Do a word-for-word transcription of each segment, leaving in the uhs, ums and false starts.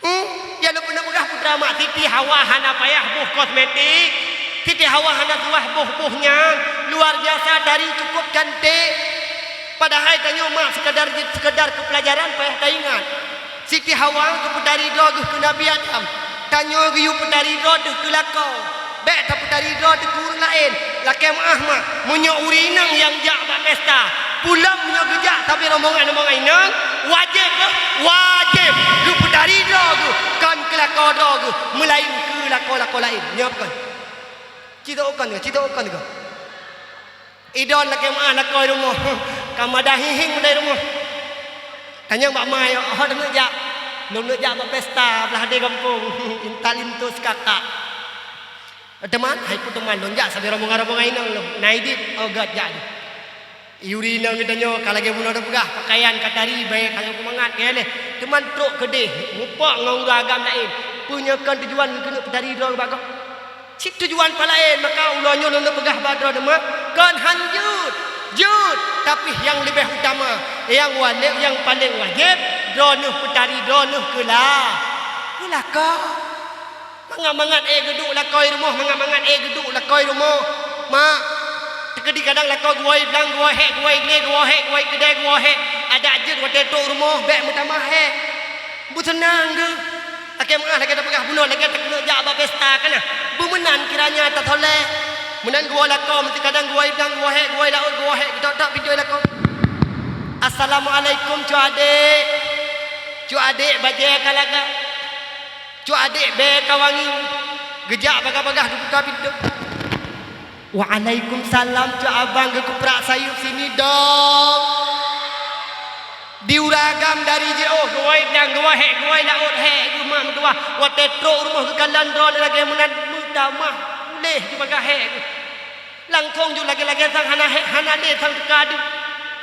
Hmm, ya lôn peuneuk peugah putra mak, Siti Hawa hana payah boh kosmetik, Siti Hawa hana suwah boh-boh nyan, luar biasa tari cukup cantik. Padahai tanyoe mak sekadar jeuet sekadar keu pelajaran payah taingat. Siti Hawa geupeutari droe geuh keu Nabi Adam, tanyoe geuyue peutari droe deuh keu lakoe. Bék tapeutari droe teuku ureuëng laén. Lakée meuáh mak, meunyoe ureuëng inong nyang jak bak pesta, pulang meunyoe geujak sabe rombongan-rombongan inong, wajéb, wajéb geupeutari droe geuh, kon keu lakoe droe geuh, meulaén keu lakoe-lakoe laén. Nyoe kon. Cit kon, cit kon geuh. Idon lakée meuáh lakoe rumoh. Ka mada hihi-hihi meunan rumoh. Tanyong bak ma, "Ho taneuk jak?" "Lôn neuk jak bak pesta blah deh gampông, intat linto seukakak." "Teuma, hai peue teuma, lôn jak sabe rombongan-rombongan inong lôn. Na idit, oh gét jak deh." Ureuëng inong geutanyoe ka lagée bunoe tapeugah, pakaian ka tari, bèe ka lagée peumangat, keu lheueh. Teuma trok keudeh, mupok ngon ureuëng agam laén. Peue nyoe kon tujuan keuneuk peutari droe bak gob? Cit tujuan palaén, maka ulôn nyoe lôn peugah bak droeneuh, kon han jeuet, jeuet, tapi nyang leubeh utama, nyang wale-, nyang paleng wajéb, droeneuh peutari droeneuh keu la-, keu lakoe. Mangat-mangat ék geuduek lakoe rumoh, mangat-mangat ék geuduek lakoe rumoh. Mak, teukeudi kadang lakoe geuwoe blang, geuwoe hék, geuwoe glé, geuwoe hék, geuwoe keudè, geuwoe hék. Adak jeuet watée trok rumoh, bék meutamah hék. Beuseunang geuh. Lakée meuáh lagée tapeugah bunoe lagée takeuneuk jak bak pesta kana. Beumeunan kiranya tasolek. Meunan geuwoe lakoe, meusti kadang geuwoe idang, geuwoe hék, geuwoe laôt, geuwoe hék, geutok-tok pintoe lakoe. "Assalamualaikum, cut adék." Cut adék bajée ka lagak. Cut adék bèe ka wangi. Geujak bagah-bagah geubuka pintoe. "Waalaikumsalam, cut abang, geukeuprak sayeuep sini dong." Di ureuëng agam dari jiôh, geuwoe idang, geuwoe hék, geuwoe laôt hék, geuh mak meutuwah. Watée trok rumoh geukalon droeneuh lagée meunan meutamah, puléh geuh bagah hék geuh. Langsong jeuet lagée-lagée sang hana hék, hana lé sang teuka deuh.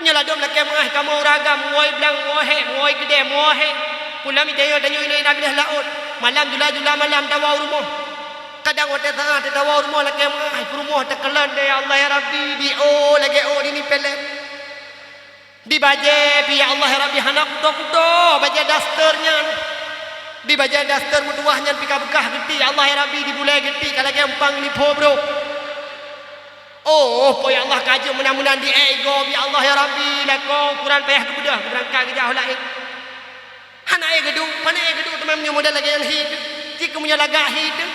Nyoe ladôm lakée meuáh kamoe ureuëng agam, woe blang, woe hék, woe keudè, woe hék. Pulang tanyoe-tanyoe inoe na gleh laôt. Malam jula-jula malam tawoe rumoh. Kadang watée saát tawoe rumoh lakée meuáh, peurumoh takalon, ya Allah ya Rabbi, di ôk lagée ôk dini pélet. Di bajée pih, ya Allah ya Rabbi, hana kuto-kuto bajée daster nyan. Di bajée daster meutuwah nyan pih ka beukah geutik, ya Allah ya Rabbi, di bulée geutik ka lagée umpang lipho brok. Oh, po ya Allah, ka jeuet meunan-meunan di ék gob, ya Allah ya Rabbi, lakoe ukuran payah geubeudôh, geubeurangkat geujak u laén. Hana ék geuduek, pane ék geuduek teuma meunyoe model lagée nyan hi teuh. Cit keu meunyoe lagak hi teuh.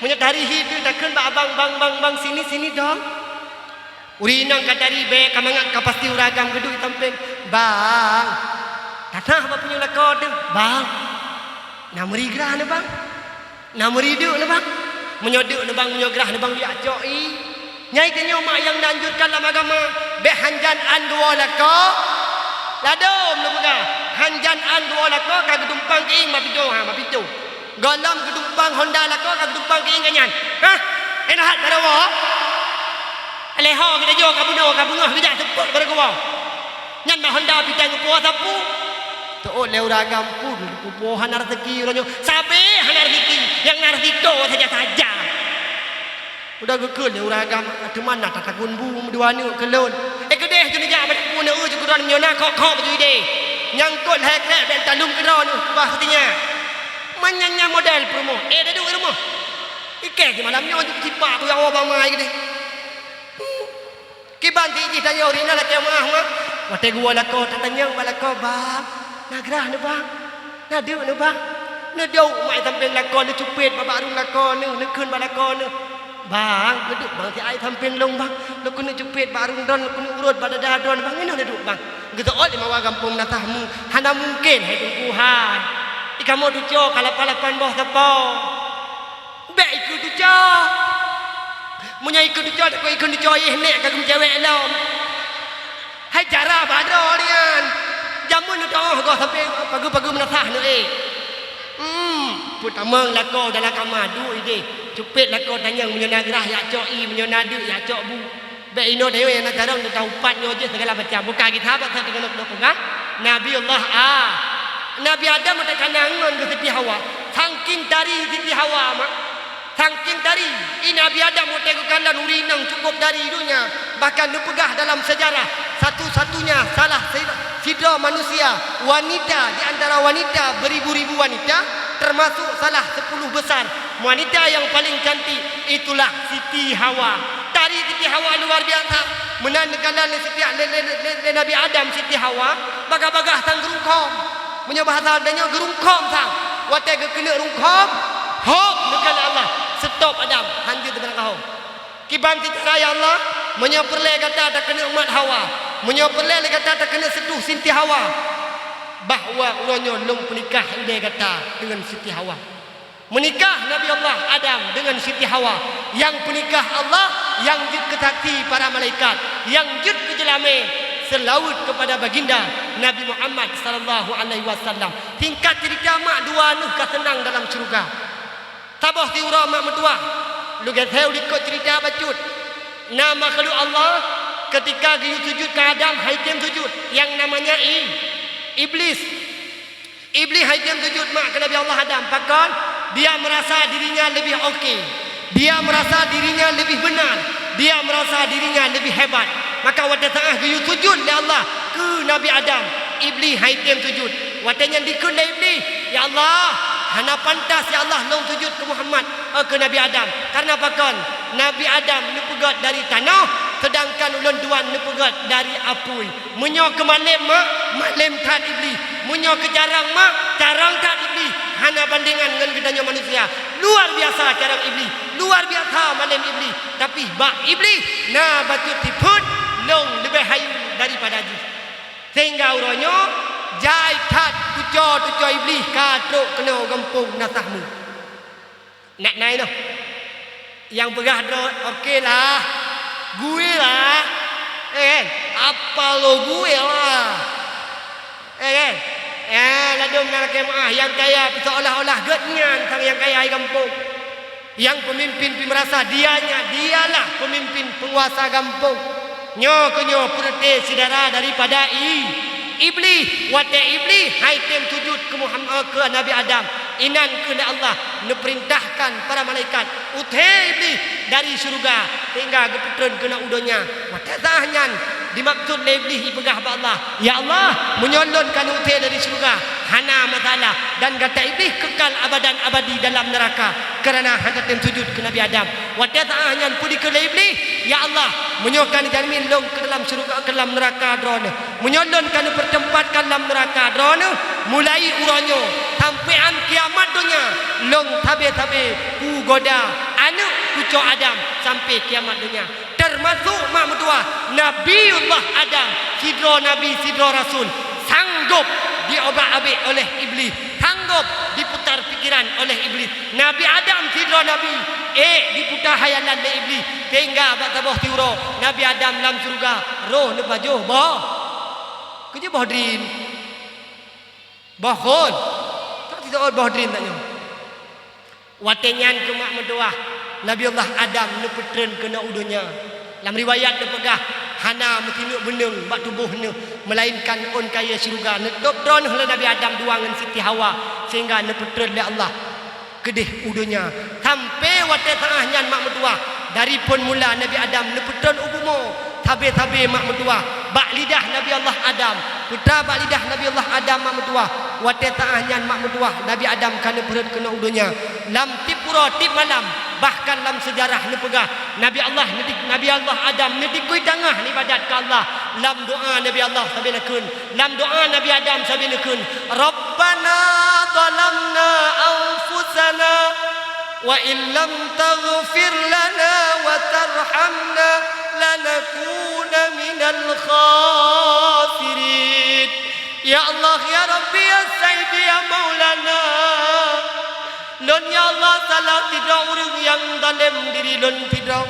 Meunyoe tari hi teuh, takheun bak abang, "Bang, bang, bang, sini, sini dong." Ureuëng inong ka tari bèe ka mangat ka pasti ureuëng agam geuduek sampéng. "Bang, tanah bak punyueng lakoe teuh, bang. Na meuri grah neuh, bang. Na meuri deuk neuh, bang. Meunyoe deuk neuh, bang, meunyoe grah neuh, bang, jak cok ié." Nyan tanyoe mak nyang na anjurkan lam agama, bèk hanjan án geuwoe lakoe. Ladôm lôn peugah, hanjan án geuwoe lakoe ka geudumpang keuieng bak pintoe, ha, bak pintoe. Gohlom geudumpang honda lakoe ka geudumpang keuieng geuh nyan. Hah? Éh, na that baro woe? Lé ho geutanyoe ka bunoe ka beungoh geujak seupôt baro geuwoe. Nyan bak honda pitang geupuwoe sapeue. Teuôt lé ureuëng agam pun, geupuwoe hana raseuki uroe nyoe. Sabe hana raseuki, nyang na raseuki saja-saja. Udah geukheun lé ureuëng agam, "Teuma na tatagun bu meudua aneuk keu lôn." Éh, keudeh jeuet neujak bak teungku neueu jeuet keudroe meunyoe na khok-khok baju ideh. Nyang kot lhée krek bèk talum keudroe neuh, bah seutinyak. Man nyan, nyan model peurumoh. Éh, taduek rumoh. Ikée simalam nyoe jeuet sipak kuyak woe bak ma keudeh. Hmm. Kiban ti jih tanyoe rinah lakée meuah, meuah. Watée geuwoe lakoe tatanyong bak lakoe, "Bang, na grah neuh, bang?" "Na deuk neuh, bang." Neuduek mak i sampéng lakoe, neucupet bak, bak rueng lakoe neuh, neukheun bak lakoe neuh, "Bang, neuduek bang siat i sampéng lôn, bang. Lôn keuneuk cupet bak rueng droen, lôn keuneuk urot bak dada droen, bang. Inoe neuduek, bang." Geuseuôt lé mawa gampông na sah mu, "Hana mungken, hai Teungku, hai. I kamoe tucoe ka lapan-lapan boh sapo." Bék ikeue tucoe. Meunyoe ikeue tucoe, takot ikeue tucoe, yeh nek ka geumeucewek lom. Hai cara bak droe nyan. Jameun neutoh goh sampé pageue-pageue meunasah neuék. Hmm, peutamong lakoe dalam kama duek ideh. Cupet lakoe tanyong meunyoe na grah yak cok ié, meunyoe na deuk yak cok bu. Bék inoe tanyoe nyang na carông teuka upat nyoe jeuet segala macam. Buka kitab asai teungoh peugah Nabi Allah A. Nabi Adam watée ka na ngon geuh Siti Hawa. Sangking tari Siti Hawa mak. Sangking tari, i Nabi Adam watée geukalon ureuëng inong cukup dari donya. Bahkan neupeugah dalam sejarah, satu-satunya salah si-, sidroe manusia, wanita di antara wanita beribu-ribu wanita, termasuk salah sepuluh besar wanita yang paling cantik, itulah Siti Hawa. Tari Siti Hawa luar biasa. Meunan neukalon lé Siti, lé, lé, lé, lé Nabi Adam Siti Hawa, bagah-bagah sang geurungkhom. Meunyoe bahasa tanyoe geurungkhom sang. Watée geukeuneuk rungkhom, hop, neukalon Allah, "Stop Adam, hanjeuet teumeurangkah ho." Kiban cit cara, "Ya Allah, meunyoe peureulée gata takeuneuk mat Hawa, meunyoe peureulée lé gata takeuneuk seutuh Siti Hawa, bahwa uroe nyoe lôn peunikah ilée gata deungon Siti Hawa." Meunikah Nabi Allah Adam deungon Siti Hawa, nyang peunikah Allah, nyang jeuet keu saksi para malaikat, nyang jeuet keu jeulamé seulaweuet keupada baginda Nabi Muhammad sallallahu alaihi wasallam. Singkat ceurita, mak dua neuh ka seunang dalam syeuruga. Saboh siuroe mak meutuwah, lôn gasée u likot ceurita bacut. Na makhluk Allah, keutika geuyue sujut keu Adam, han item sujut, nyang namanya I-, Iblis. Iblis han item sujut mak keu Nabi Allah Adam. Pakon? Dia merasa dirinya lebih oke. Dia merasa dirinya lebih benar. Dia merasa dirinya lebih hebat. Maka watée saát geuyue sujut lé Allah keu Nabi Adam, Iblis han item sujut. Watée nyan dikheun lé Iblis, "Ya Allah, hana pantas, ya Allah, lôn sujut keu Muhammad, eh, keu Nabi Adam. Karena pakon? Nabi Adam neupeugét dari tanoh, seudangkan ulôn tuan neupeugét dari apui." Meunyoe keu malem mak, malem that Iblis. Meunyoe keu carông mak, carông that Iblis. Hana bandengan ngon geutanyoe manusia. Luar biasa carông Iblis, luar biasa malem Iblis. Tapi bak Iblis na bacut sifeuet, lôn leubeh hayeue daripada jih. Sehingga uroe nyoe jai that tuco-tuco Iblis ka trok keunoe gampông Nasah Mu. Nak nai noh. Nyang peugah droe, "Oke lah, gui lah." Eh kan? "Apa lo gui lah?" Eh kan? Eh, ladôm na lakée meuáh, nyang kaya seolah-olah geuh nyan sang nyang kaya di gampông. Nyang peumimpin pih meurasa dianya, dialah peumimpin peunguasa gampông. Nyoe keuh nyoe peureuté syedara daripada i-, Iblih. Watée Iblih han item sujut keu Muham-, eh, keu Nabi Adam, inan keuh lé Allah neupeurintahkan para malaikat uthée Iblih dari syeuruga sehingga geupeutreun keunoe u donya. Watée saát nyan dimaksud lé Iblih ipeugah bak Allah, "Ya Allah, meunyoe lôn ka neuthée dari syeuruga, hana masalah, dan gata Iblih keukal abadan abadi dalam neuraka, keurana hana tem sujut keu Nabi Adam." Watée saát nyan peue dikheun lé Iblih, "Ya Allah, meunyoe ka neujamin lôn keu dalam syeuruga, keu dalam neuraka Droeneuh, meunyoe lôn ka neupeuteumpatkan lam neuraka Droeneuh, mulai uroe nyoe sampoe án kiamat donya, lôn sabe-sabe kugoda aneuëk cucoe Adam sampoe kiamat donya." Teumasok mak meutuwah, Nabiullah Adam, sidroe nabi, sidroe rasul, sanggôp diobak-abék oleh Iblih, sanggôp diputar pikiran oleh Iblih. Nabi Adam sidroe nabi, ék diputar khayalan lé Iblih, sehingga bak saboh siuroe Nabi Adam lam syeuruga, roh neupajoh boh. Keu jih boh drin. Boh khôn. Tak titôt boh drin tanyoe. Watée nyan keuh mak meutuwah, Nabiullah Adam neupeutreun keunoe u donya. Lam riwayat neupeugah, hana meusineuk beuneueng bak tuboh neuh, meulainkan ôn kayée syeuruga neutôb droeneuh lé Nabi Adam dua ngon Siti Hawa, sehingga neupeutreun lé Allah keudeh u donya. Sampoe watée saát nyan mak meutuwah, dari phon mula Nabi Adam neupeutreun u bumoe, sabe-sabe mak meutuwah, bak lidah Nabi Allah Adam, peue teuma bak lidah Nabi Allah Adam mak meutuwah, watée saát nyan mak meutuwah, Nabi Adam ka neupeurhot keunoe u donya. Lam tieb uroe, tieb malam, bahkan lam seujarah neupeugah, Nabi Allah neudik-, Nabi Allah Adam neudikui tangah neuibadat keu Allah. Lam doá Nabi Allah sabe neukheun, lam doá Nabi Adam sabe neukheun, "Rabbana zalamna anfusana wa illam taghfir lana wa tarhamna lanakunanna minal khasirin." Ya Allah, ya Rabbi, ya Sayyidi, ya Maulana, lôn, ya Allah, salah sidroe ureuëng nyang zalém diri lôn sidroe.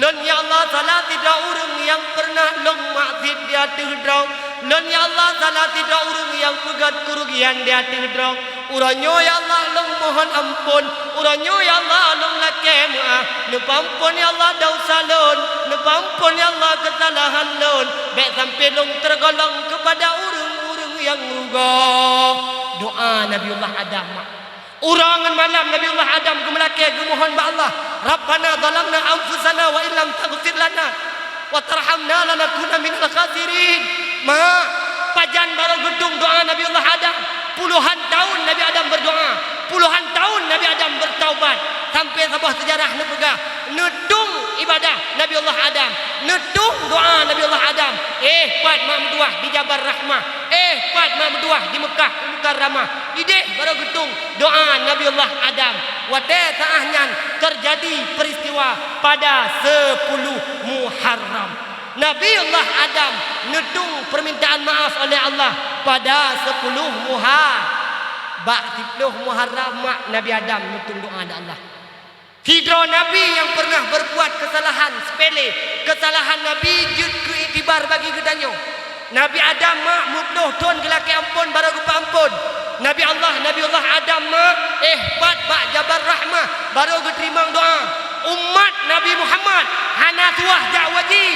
Lôn, ya Allah, salah sidroe ureuëng nyang peureunah lôn maksiet di ateueh droe. Lôn, ya Allah, salah sidroe ureuëng nyang peugét keurugian di ateueh droe. Uroe nyoe, ya Allah, lôn mohon amphon. Uroe nyoe, ya Allah, lôn lakée meuáh. Neupeuamphon, ya Allah, desya lôn. Neupeuamphon, ya Allah, keusalahan lôn. Bék sampoe lôn teugolong keupada ureuëng-ureuëng nyang rugoe. Doá Nabiullah Adam, mak. Uroe ngon malam Nabiullah Adam geumeulakée geumohon bak Allah, "Rabbana zalamna anfusana wa illam taghfir lana wa tarhamna lanakunanna minal khasirin." Mak, pajan barô geuduek doá Nabiullah Adam. Puluhan tahun Nabi Adam berdoa. Puluhan Saboh seujarah neupeugah, neutueng ibadah Nabi Allah Adam, neutueng doa Nabi Allah Adam. Eh, pat mak meutuah di Jabal Rahmah, eh, pat mak meutuah di Mekah Mukarramah. Ideh barô geutueng doa Nabi Allah Adam. Watée saat nyan teujadi peuristiwa pada sepuluh Muharram. Nabi Allah Adam neutueng peurmintaan maaf oleh Allah pada sepuluh Muha-, bak siploh Muharram mak Nabi Adam neutueng doa di Allah. Sidroe nabi nyang peureunah beurbuat keusalahan seupele, keusalahan nabi jeuet keu iktibar bagi geutanyoe. Nabi Adam mak meuploh thon geulakée amphon barô geupeuamphon. Nabi Allah, Nabi Allah Adam mak, eh, pat bak Jabal Rahmah barô geuteurimong doa. Umat Nabi Muhammad hana suah jak u haji.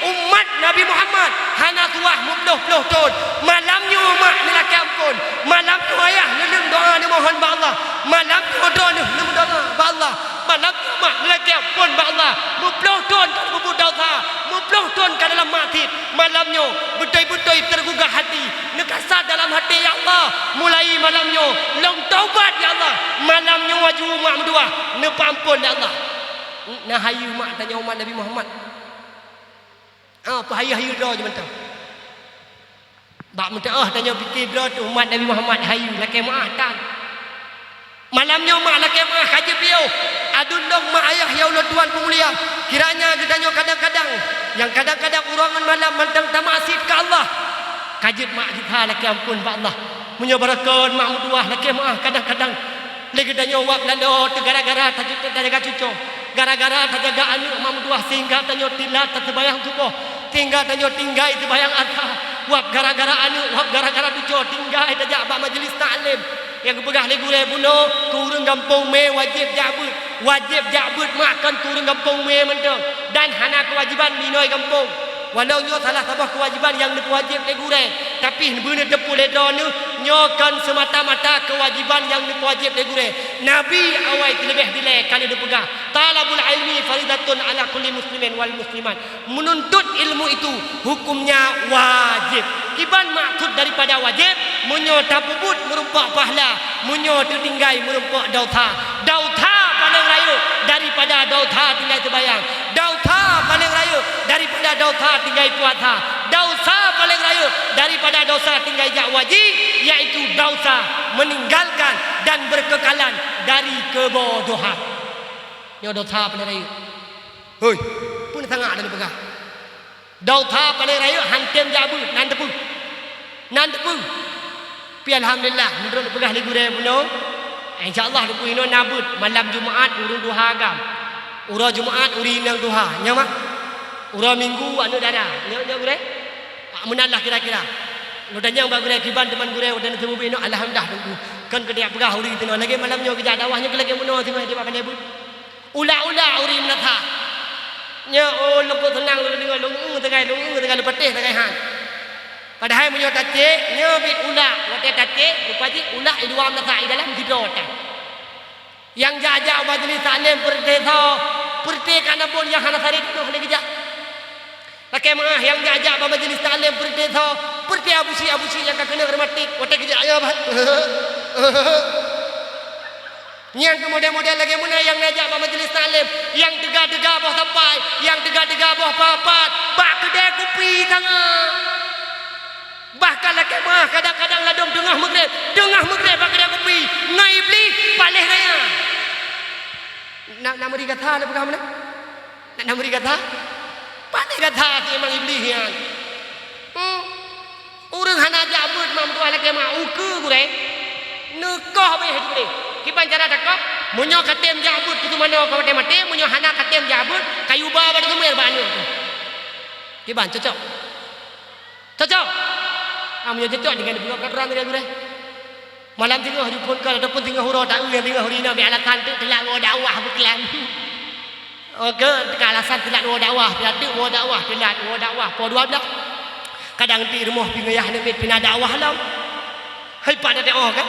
Umat Nabi Muhammad hana suah meuploh-ploh thon. Malam nyoe mak neulakée amphon. Malam nyoe ayah neuleueng doa neumohon bak Allah. Malam nyoe droeneuh neumeudoa bak Allah. Malam nyoe mak neulakée amphon bak Allah. Meuploh thon ka neupeubuet desya, meuploh thon ka dalam maksiet. Malam nyoe beutôi-beutôi teugugah hati. Neukasa dalam hati, "Ya Allah, mulai malam nyoe lôn taubat, ya Allah." Malam nyoe aju mak meutuah neupeuamphon lé Allah. Na hayeue mak tanyoe umat Nabi Muhammad. Ah, peuhayeue-hayeue droe jih mantong. Bak meutuah tanyoe pike droe teuh umat Nabi Muhammad hayeue lakée meuah tan. Malam nyoe mak lakée meuah ka jeuet piôh. Aduen lôn mak ayah nyang ulôn tuan peumulia. Kiranya geutanyoe kadang-kadang, nyang kadang-kadang uroe ngon malam mantong tamaksiet keu Allah. Ka jeuet mak jitha lakée amphon bak Allah. Meunyoe barokon mak meutuah lakée meuah kadang-kadang. Lé geutanyoe wab laloe teuh gara-gara tajaga cucoe, gara-gara tajaga aneuëk mak meutuah sehingga tanyoe tilat taseumayang suboh, sehingga tanyoe tinggai seumayang asar. Wab gara-gara aneuëk, wab gara-gara cucoe tinggai tajak bak majeulis taklim. Nyang geupeugah lé gurée bunoe keu ureuëng gampông mé wajéb jak beuet, wajéb jak beuet mak kon keu ureuëng gampông mé mantong dan hana keuwajéban meuinoe gampông. Walau nyoe salah saboh keuwajéban nyang neupeuwajéb lé gurée, tapi beuneuteupeue lé droeneuh nyoe kon seumata-mata keuwajéban nyang neupeuwajéb lé gurée. Nabi awai teuleubeh dilée ka lheueh neupeugah, "Talabul ilmi faridatun ala kulli muslimin wal muslimat." Menuntut ilmu itu hukumnya wajib. Kiban maksud daripada wajib? Meunyoe tapeubuet meurumpok pahala, meunyoe teutinggai meurumpok desya. Desya paleng rayeuk daripada desya tinggai seumayang. Desya paleng rayeuk daripada desya tinggai puasa. Desya paleng rayeuk daripada desya tinggai jak u haji, yaitu desya meninggalkan dan berkekalan dari kebodohan. Nyoe desya paleng rayeuk. Hoi, peue sangat dan peugah. Desya paleng rayeuk han tem jak beuet, nan teupeue. Nan teupeue. Pi alhamdulillah, meunurot peugah lé gurée bunoe, insya Allah teupeue inoe na beuet malam Jumaat ureuëng duha agam. Uroe Jumaat ureuëng inong duha, nyan mak. Uroe Minggu aneuëk dara, nyoe nyoe gurée. Meunan lah kira-kira. Lôn tanyong bak gurée kiban teuma gurée watée neuseumeubeuet inoe, alhamdulillah teungku. Kon keudiak peugah ureuëng teunoe lagée malam nyoe geujak dakwah nyoe lagée bunoe teuma di bak balée beuet. Ulak-ulak ureuëng meunasah. Nyoe, oh, lôn kok seunang lôn deungoe, lôn eu sagai, lôn eu sagai, lôn patéh sagai han. Padahai meunyoe tacék, nyoe bit ulak, watée tacék, rupa jih ulak i luwa meunasah, i dalam sidroe tan. Nyang jak-jak u majeulis taklim peureuté soe, peureuté ka na buet nyang hana sarit teuh lé geujak. Lakée meuah nyang jak-jak bak majeulis taklim peureuté soe, peureuté Abusyik-Abusyik nyang ka keuneuk reumatik, watée geujak nyoe bah. Nyang keu model-model lagée meunan nyang neujak bak majeulis taklim, nyang teuga-teuga boh sapai, nyang teuga-teuga boh papat, bak keudée kupi tangai. Bahkan lakée meuah kadang-kadang ladôm teungoh meugreb, teungoh meugreb bak keudée kupi, ngon Iblih paléh raya. Nak, nak meuri gata lé peugah meunan? Nak, nak meuri gata? Paléh gata si memang Iblih nyan. Hmm. Ureuëng hana jak beuet mak meutuah lakée meuah ukeue gurée. Neukoh beh gurée. Kiban cara takoh? Meunyoe ka tem jak beuet keu teumanoe ka maté-maté, meunyoe hana ka tem jak beuet, kayu ba bak teumé bak aneuëk tu. Kiban cocok? Cocok? Ah, meunyoe cocok dengan dibuka peraturan gurée-gurée. Malam singoh jipun keu ataupun singoh uroe taeu nyang singoh ureuëng inong bek alasan teuk teulat woe dakwah beuklam. Oke, teuka alasan teulat woe dakwah, teulat teuk woe dakwah, teulat woe dakwah, poh dua belas. Kadang di rumoh pi ngayah neubit pina dakwah lom. Hai pada dakwah kan?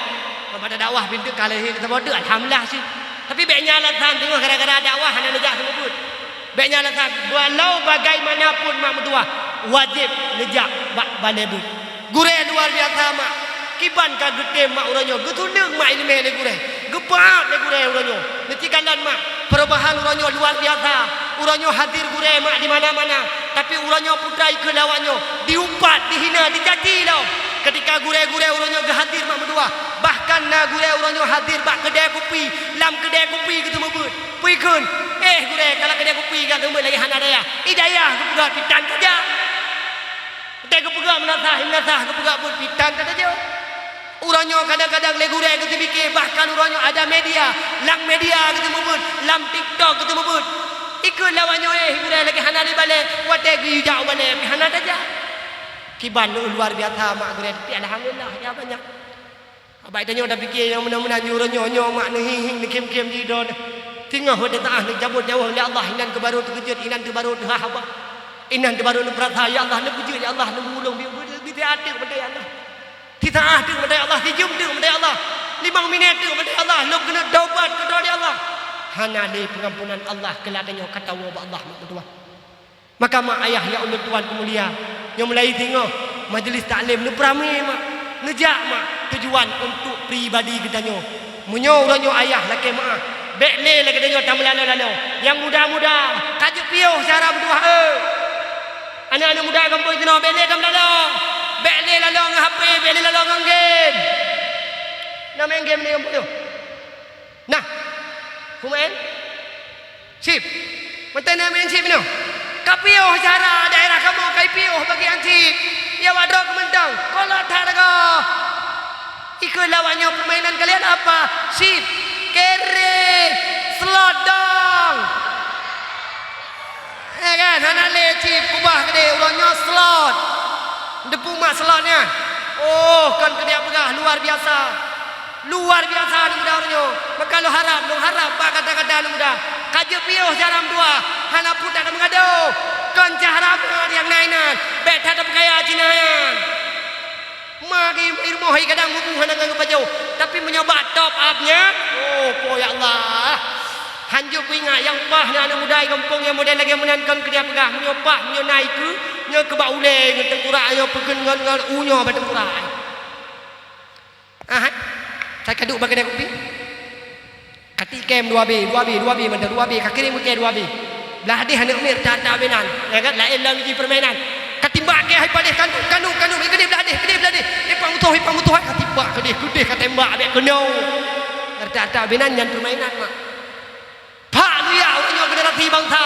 Pada dakwah pintu ka lahé saboh teuk, alhamdulillah sih. Tapi bek nyan alasan singoh gara-gara dakwah hana neujak seumeubeuet. Bek nyan alasan, walau bagaimanapun mak meutuah, wajéb neujak bak balée beuet. Gurée luar biasa mak. Kiban ka geutem mak uroe nyoe, geutuleung mak iéleumé lé gurée, geupeuáb lé gurée uroe nyoe. Neucikalon mak, perubahan uroe nyoe luar biasa. Uroe nyoe hadir gurée mak di mana-mana, tapi uroe nyoe putra ikeue lawak nyoe diumpat, dihina, dicaci lom. Ketika gurée-gurée uroe nyoe geuhadir mak meutuwah, bahkan na gurée uroe nyoe hadir bak keudée kupi, lam keudée kupi geuteumeubeuet. Peue ikheun, "Eh gurée, kalau keudée kupi ka seumeubeuet lagée hana dayah, i dayah geupeugah pitan saja." Watée geupeugah meunasah, meunasah geupeugah buet pitan ka tajok. Uroe nyoe kadang-kadang lé gurée geuteubiké, bahkan uroe nyoe ada media, lam media geuteumeubeuet, lam TikTok geuteumeubeuet. Ikheun lawak nyoe, "Eh gurée, lagée hana lé balée, watée geuyue jak u balée pih hana tajak." Kiban luar biasa mak gurée, tapi alhamdulillah, ya banyak. Abai tanyoe tapiké nyang meunan-meunan, uroe nyoe, nyoe mak neuhieng-hieng, neukhém-khém di droe. Singoh watée teu'ah neujabot nyawöng lé Allah, inan keuh barô teukeujot, inan keuh barô teuhah haba. Inan keuh barô neupeurasa, "Ya Allah, neupeujeuet, ya Allah, neumulông, bi-, bi-, bi-, bi-, ateueh mantong, ya Allah." Sitaát teuk mantong, ya Allah, sijeuem teuk mantong, ya Allah. Limong minét teuk mantong, ya Allah, lôn keuneuk taubat keudroe, ya Allah. Hana lé peungampunan Allah keu lam tanyoe ka tawoe bak Allah, mak meutuwah. Maka mak ayah nyang ulôn tuan peumulia, nyoe mulai singoh majlis taklim neupeuramé mak, neujak mak, tujuan untuk pribadi geutanyoe. Meunyoe uroe nyoe ayah lakée meu'ah, bék lé lagée tanyoe tameulaloe-laloe. Nyang muda-muda, ka jeuet piôh syedara meutuwah, eh! Aneuëk-aneuëk muda gampông sinoe, bék lé tameulaloe. Bék lé laloe ngon H P, bék lé laloe ngon game. Na main game di gampông nyoe? Nah, peumain chip. Mantong na main chip nyoe. Ka piôh syedara daerah kamoe ka piôh bagian chip. Ya, wadroe keumantong. Kolot that lagoe. Ikheun lawak nyoe, permainan kalian apa? Chip, kere, slot dong. Eh kan, hana lé chip, kubah keudeh, uroe nyoe slot. Depu mak slot nyan. Oh, kon keuneuk peugah luar biasa. Luar biasa aneuk muda uroe nyoe. Maka lôn harab, lôn harab bak gata-gata aneuk muda. Ka jeuet piôh syedara meutuwah, hana peue that tameungado. Kon syedara nyang na inan, bék that tapeukaya Cina nyan. Ma geuh i rumoh hai kadang mubu hana ngon geupajoh, tapi meunyoe bak top up nyan, oh, po ya Allah. Hanjeuet kuingat nyang paih na aneuk muda i gampông nyang model lagée meunan kon keu dia peugah, meunyoe paih, meunyoe na ikeue, nyoe keu bak ulée ngon teungkurak, nyoe peukeuen ngon, ngon u nyoe bak teungkurak. Ah, hai. Sai ka duek bak keudée kupi. Ka tikem dua B, dua B, dua B mantong, dua B, ka kirém keu dua B. Blah deh aneuk miet that-that binan, ya kan? Laén lam jih permainan. Ka timbak keu hai padeh kanduk, kanduk, kanduk, keudeh blah deh, keudeh blah deh. Ipang mutoh, ipang mutoh, ka timbak keudeh, keudeh ka tembak, abéh keunoe. That-that binan nyan permainan, mak. Phak luya uroe nyoe generasi bansa.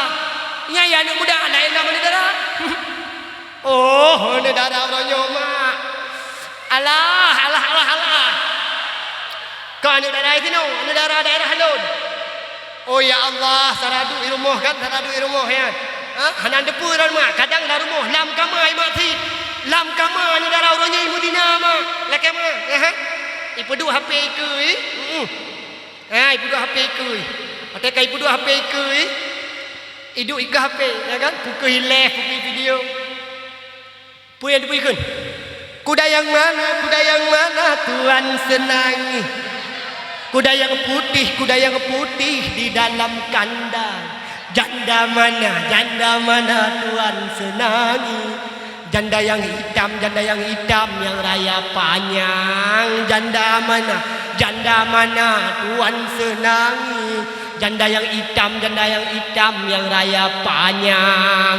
Nyan ya aneuk muda, laén lam aneuk dara. Oh, aneuk dara uroe nyoe, mak. Alah, alah, alah, alah. Ka aneuk dara sinoe, aneuk dara daerah lôn. Oh ya Allah, sara duek i rumoh kan, sara duek i rumoh nyan. Ha? Hana teupeu droe mak, kadang lam rumoh, lam kama i mak sit. Lam kama aneuk dara uroe nyoe i meuzina mak. Lakée mak, ya ha? Ipeuduek H P ikeue, ih. Mm-mm. Ha, ipeuduek H P ikeue. Watée ka ipeuduek H P ikeue, iduek ikeue H P, ya kan? Pukui leh, pukui video. Peue nyang teupeu ikheun? Kuda yang mana, kuda yang mana tuan senangi? Kuda yang putih, kuda yang putih di dalam kandang. Janda mana, janda mana tuan senangi? Janda yang hitam, janda yang hitam yang raya panjang. Janda mana, janda mana tuan senangi? Janda yang hitam, janda yang hitam yang raya panjang.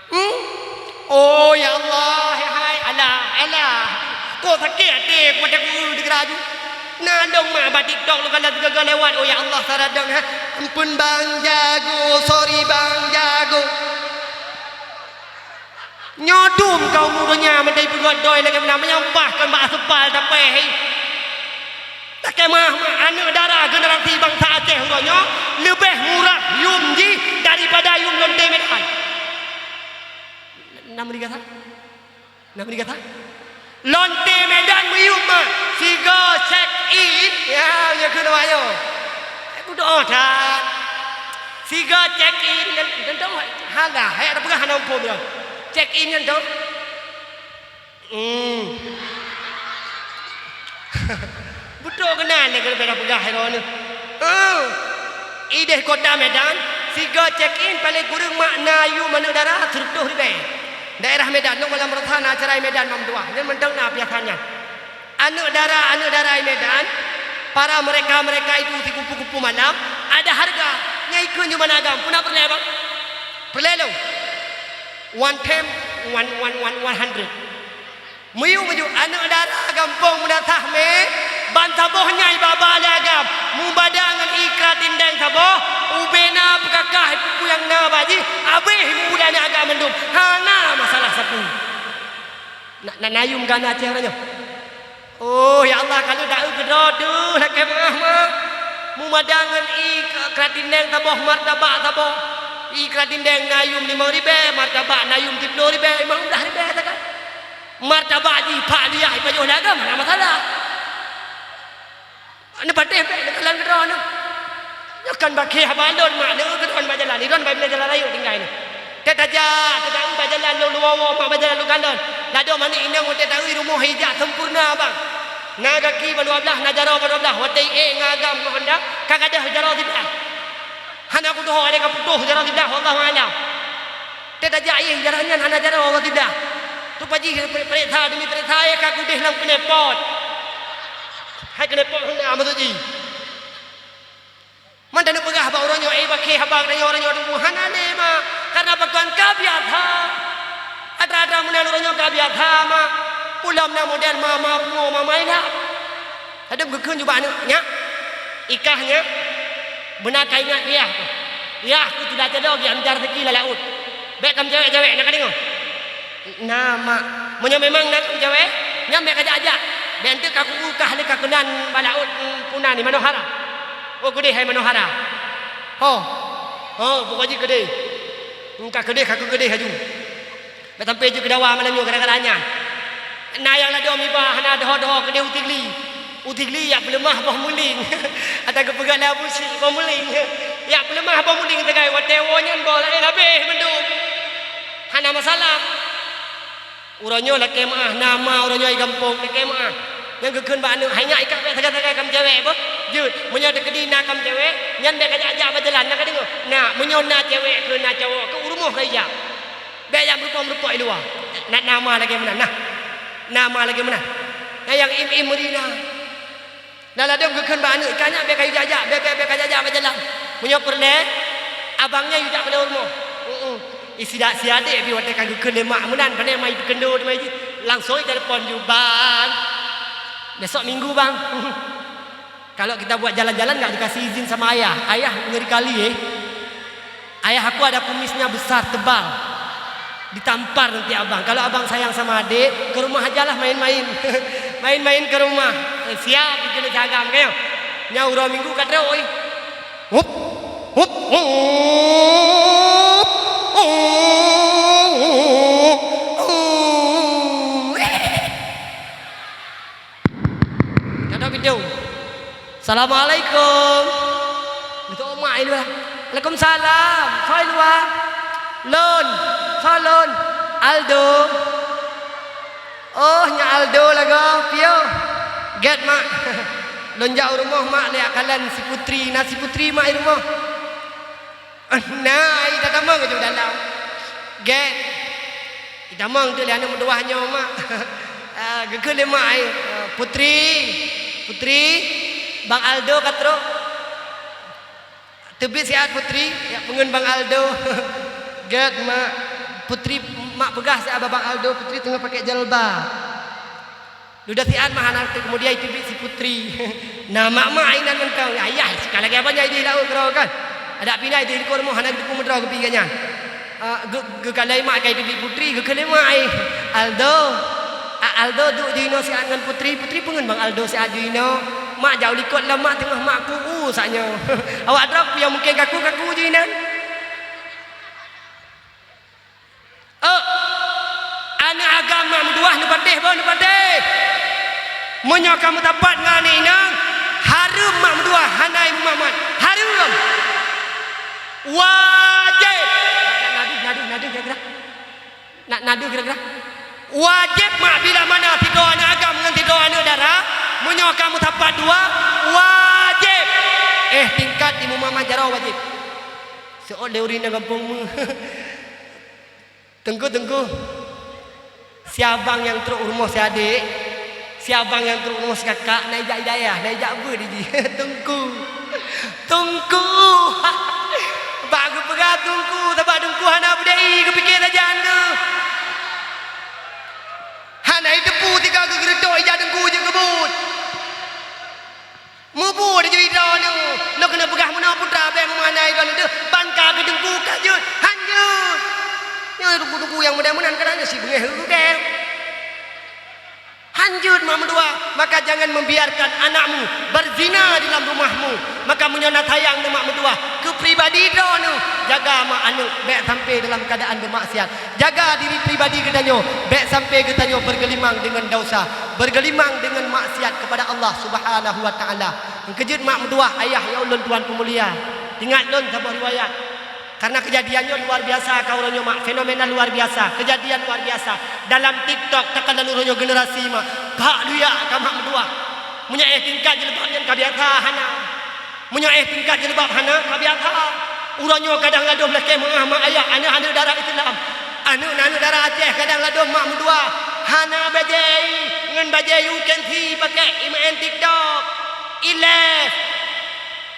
Hmm? Oh ya Allah, hai, hai, alah, alah. Kok sakét até ku watée ku eu dikeuraju. Na dong mak bak TikTok lôn kalon sigoe-goe lewat. Oh ya Allah, sara dong, ha. Ampun bang jago, sorry bang jago. Nyoe dum ka umu donya meutai peugöt doi lagée meunan, meunyampah kon bak aseupal tapéh. Takheun mah, mah aneuk dara generasi bansa Aceh uroe nyoe leubeh murah yum jih daripada yum lonte Medan. Na meuri gata? Na meuri gata? Lonte Medan meuyum mah, sigoe check in, ya, nyoe keunoe nyoe. Ai budoe that. Sigoe check in, dan, dan tahu, hana, hai ada peugah hana muphom nyoe. Check in nyan tu. Hmm. Beutôi keunan lé keuneuk peugah hai droeneuh. Eh, ideh kota Medan, sigoe check in paléng kureueng mak na yum aneuk dara sireutoh ribée. Daerah Medan, lôn malam Selasa na acara Medan bak meutuah. Nyan mantong na piasan nyan. Aneuk dara, aneuk dara di Medan, para mereka-mereka itu si kupu-kupu malam, ada harga. Nyang ikheun nyoe ban agam, peue na peureulèe, Bang? Peureulèe lôn. One time, one, one, one, one hundred. Meuyueb maju, aneuk dara gampông Meunasah mé, ban saboh nyang ibaba lé agam, mubada ngon ié kratindeng saboh, ubé na peukakah peue-peue nyang na bak jih, abéh ibu dan aneuk agam mandum. Hana masalah sapeue. Na, na, na yum ka na Aceh uroe nyoe. Oh, ya Allah, ka lheueh taeu keudroe deuh, lakèe meu'ah, Mak. Mubada ngon ié kratindeng saboh, martabak saboh. Ié kratindeng na yum limong ribèe, martabak na yum siplôh ribèe, limong blah ribèe sagai. Martabak jih phak liah ipajoh lé agam, hana masalah. Neupatéh bèk neukalon keudroe nyoe. Nyoe kan bakèe haba lôn, Mak, neu keudroe bak jalan. Droe bak jalan rayeuk tinggai nyoe. Teutajak, teutajak bak jalan lôn luwa-wa, Mak, bak jalan lôn kalon. Ladôm aneuk inong watèe taeu rumoh ijak sempurna, Bang. Na gaki ban dua blah, na jaroe ban dua blah. Watèe iék ngon agam ngon honda, ka gadôh jaroe siblah. Hana kutuho, ada ka putôh jaroe siblah, wallahu a'lam. Teutajak ié jaroe nyan hana jaroe siblah. Rupa jih pere-, pereksa demi pereksa, eh, ka keudeh lam knalpot. Hai knalpot honda maksud jih. Mantong neupeugah bak uroe nyoe, eh, bakèe haba geutanyoe uroe nyoe teungku, hana lé, Mak. Karena pakon ka biasa. Atra-atra meunan uroe nyoe ka biasa, Mak. Peulom na model mama bungo, mama ingat. Ladôm geukheun jubah aneuk, "Nyak, i kah nyak, beuna ka ingat yah keuh. Yah keuh tuda cado geuh amjar teuki lam laôt. Bèk kameucawèk-cawèk, na kadeungö?" "Na, Mak." "Meunyoe memang na kameucawèk, nyan bèk kajak-jak. Bèk enteuk kaku-u kah lé kakeunan bak laôt, mm, peue nan, Manohara. Oh, keudeh hai Manohara. Ho, ho, pokok jih keudeh. Ka keudeh, kaku keudeh laju. Bèk sampai jeuet keu dawa malam nyoe gara-gara nyan." Na nyang ladôm iba hana doho-doho keudeh u Tigli. U Tigli jak peuleumah boh muling. Ata geupeugah lé Abu Syik boh muling. Jak peuleumah boh muling sagai watèe woe nyan boh laén habéh mandum. Hana masalah. Uroe nyoe lakèe meu'ah, na ma uroe nyoe i gampông lakèe meu'ah. Nyang geukheun bak aneuk, "Hai nyak, i kah bèk sagai-sagai kameucawèk beuh." Jeuet, meunyoe teukeudi na kameucawèk, nyan bèk kajak-jak bak jalan, na kadeungö? Na, meunyoe na cewek keu na cowok keu u rumoh ka ijak. Bèk jak meurumpok-meurumpok i luwa. Na, na ma lagèe meunan, nah. Na ma lagèe meunan. Nyang, nyang im-im meuri na. Na ladôm geukheun bak aneuk, "I kah nyak bèk kayue jak-jak, bèk, bèk, bèk kajak-jak bak jalan. Meunyoe peureulèe, abang nyan yue jak bak u rumoh." Heeh. Isi dak si adék pih watèe ka geukheun lé mak meunan, pane ma iteukeundo teuma jih. Langsung itelepon ju, "Bang, besok minggu, Bang." Kalau kita buat jalan-jalan nggak dikasih izin sama ayah, ayah ngeri kali, eh. Ayah aku ada kumisnya besar, tebal. Ditampar nanti abang. Kalau abang sayang sama adik, ke rumah ajalah main-main. Main-main ke rumah. Eh, siap, itu le cagam, kayo. Nya uroe minggu ka trok, oi. Hup, hup, hup, hup. Ketok pintoe. "Assalamualaikum." Geutôp mak i luwa. "Waalaikumsalam. Soe i luwa?" "Lôn. Soe lôn?" "Aldo." "Oh, nyak Aldo lagoe. Piôh?" "Gèt, mak." "Lôn jak u rumoh, mak, lé akalon si Putri. Na si Putri, mak, i rumoh?" "Na, ai tatamong ju dalam." "Gèt." Itamong tu lé aneuk meutuwah nyoe, mak. Ah, geukheun lé mak ai, "Putri, Putri, Bang Aldo ka trok." Teubiet siat Putri, jak peungeut Bang Aldo. "Gèt, mak." Putri, mak peugah siat bak Bang Aldo, Putri teungoh pakai jilbab. Dudoe siat mah hana, keumudian iteubiet si Putri. Na mak-mak inan mantong. Ayah, sika lagèe abang nyan ideh laôt keudroe kan. Adak pih na ideh likot rumoh hana geuteupeue meudroe geubi gobnyan. Ah, geu-, geukalon mak ka iteubiet Putri, geukheun lé mak ai, "Aldo, a Aldo duek jinoe siat ngon Putri." Putri peungeut Bang Aldo siat jinoe. "Mak, jak u likot lom, mak, teungoh mak ku-u saat nyoe." "Awak droe peue nyang mungken kaku-kaku jinan?" Oh, aneuk agam mak meutuwah neupatéh boh, neupatéh. Meunyoe ka meusapat ngon aneuk inong, hareuem mak meutuwah hana imeum mak. Hareuem. Wajéb. Nak, nak, na deuh, na deuh, na deuh, kira-kira. Nak, na deuh, kira-kira. Wajéb mak bila mana sidroe aneuk agam ngon sidroe aneuk dara, meunyoe ka meusapat dua, wajéb. Eh, tingkat imeum mak jaroe wajéb. Seuôt lé ureueng inong gampông meuh. Teungku, Teungku, si abang nyang trok u rumoh si adék, Si abang nyang trok rumoh si kakak, na ijak hidayah, na ijak beuet di jih. Teungku. Teungku. Bak geupeugah teungku, sabab teungku hana beudai, geupike sajan tu. Hana jiteupeue sigoe geugeureutok ija teungku jeuet keu buet. Mubuet jih droeneuh, lôn keuneuk peugah meunoe putra, bèk meumakna droeneuh deuh, ban ka keu teungku ka jeuet, han jeuet. Nyoe teungku-teungku nyang model meunan kadang nyoe si beungéh udeb. Han jeuet mak meutuwah, maka jangan membiarkan anakmu berzina di dalam rumahmu. Maka meunyoe na sayang neuh mak meutuwah keu pribadi droeneuh, jaga mak aneuëk bèk sampai dalam keadaan bermaksiat. Jaga diri pribadi geutanyoe, bèk sampai geutanyoe bergelimang dengan dosa, bergelimang dengan maksiat kepada Allah Subhanahu wa Taala. Nyang keujeuet mak meutuwah, ayah ya ulôn tuan peumulia. Ingat lôn saboh riwayat. Karena kejadian nyoe luar biasa ka uroe nyoe mak, fenomena luar biasa, kejadian luar biasa. Dalam TikTok takheun lôn uroe nyoe generasi mak, bak duyak ka mak meutuwah. Meunyoe éh tingkat jilbab nyan ka biasa hana. Meunyoe éh tingkat jilbab hana, ka biasa. Uroe nyoe kadang ladôm lakèe meu'ah mak ayah, aneuëk-aneuëk dara Islam. Aneuëk-aneuëk dara Aceh kadang ladôm mak meutuwah. Hana bajèe, ngon bajèe U K N C pakai, imeu'en TikTok. Ileh.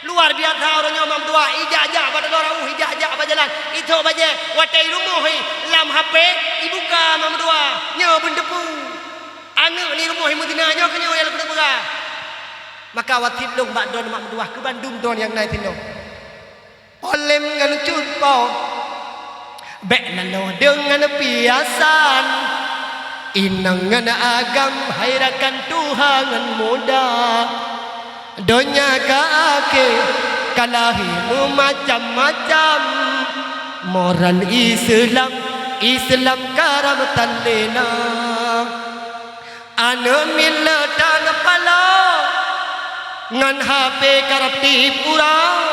Luar biasa uroe nyoe mak meutuwah, ijak-jak bak teungoh rauh, ijak-jak bak jalan. Itok bajèe, watèe i rumoh hi, lam H P, ibuka mak meutuwah. Nyoe beuneuteupeu. Aneuëk ni rumoh i meuzina nyoe keuh nyoe nyang lôn keuneuk peugah. Maka wasiet lôn bak droeneuh mak meutuwah keu bandum droeneuh nyang na sinoe. Polem ngon cut po. Bèk laloe deungon piasan. Inong ngon agam hai rakan tuha ngon muda. Donya ka akhé ka lahé meumacam-macam. Moral Islam, Islam karam tan lé na. Aneuëk milék tan paloe, ngon H P karab tiep uroe.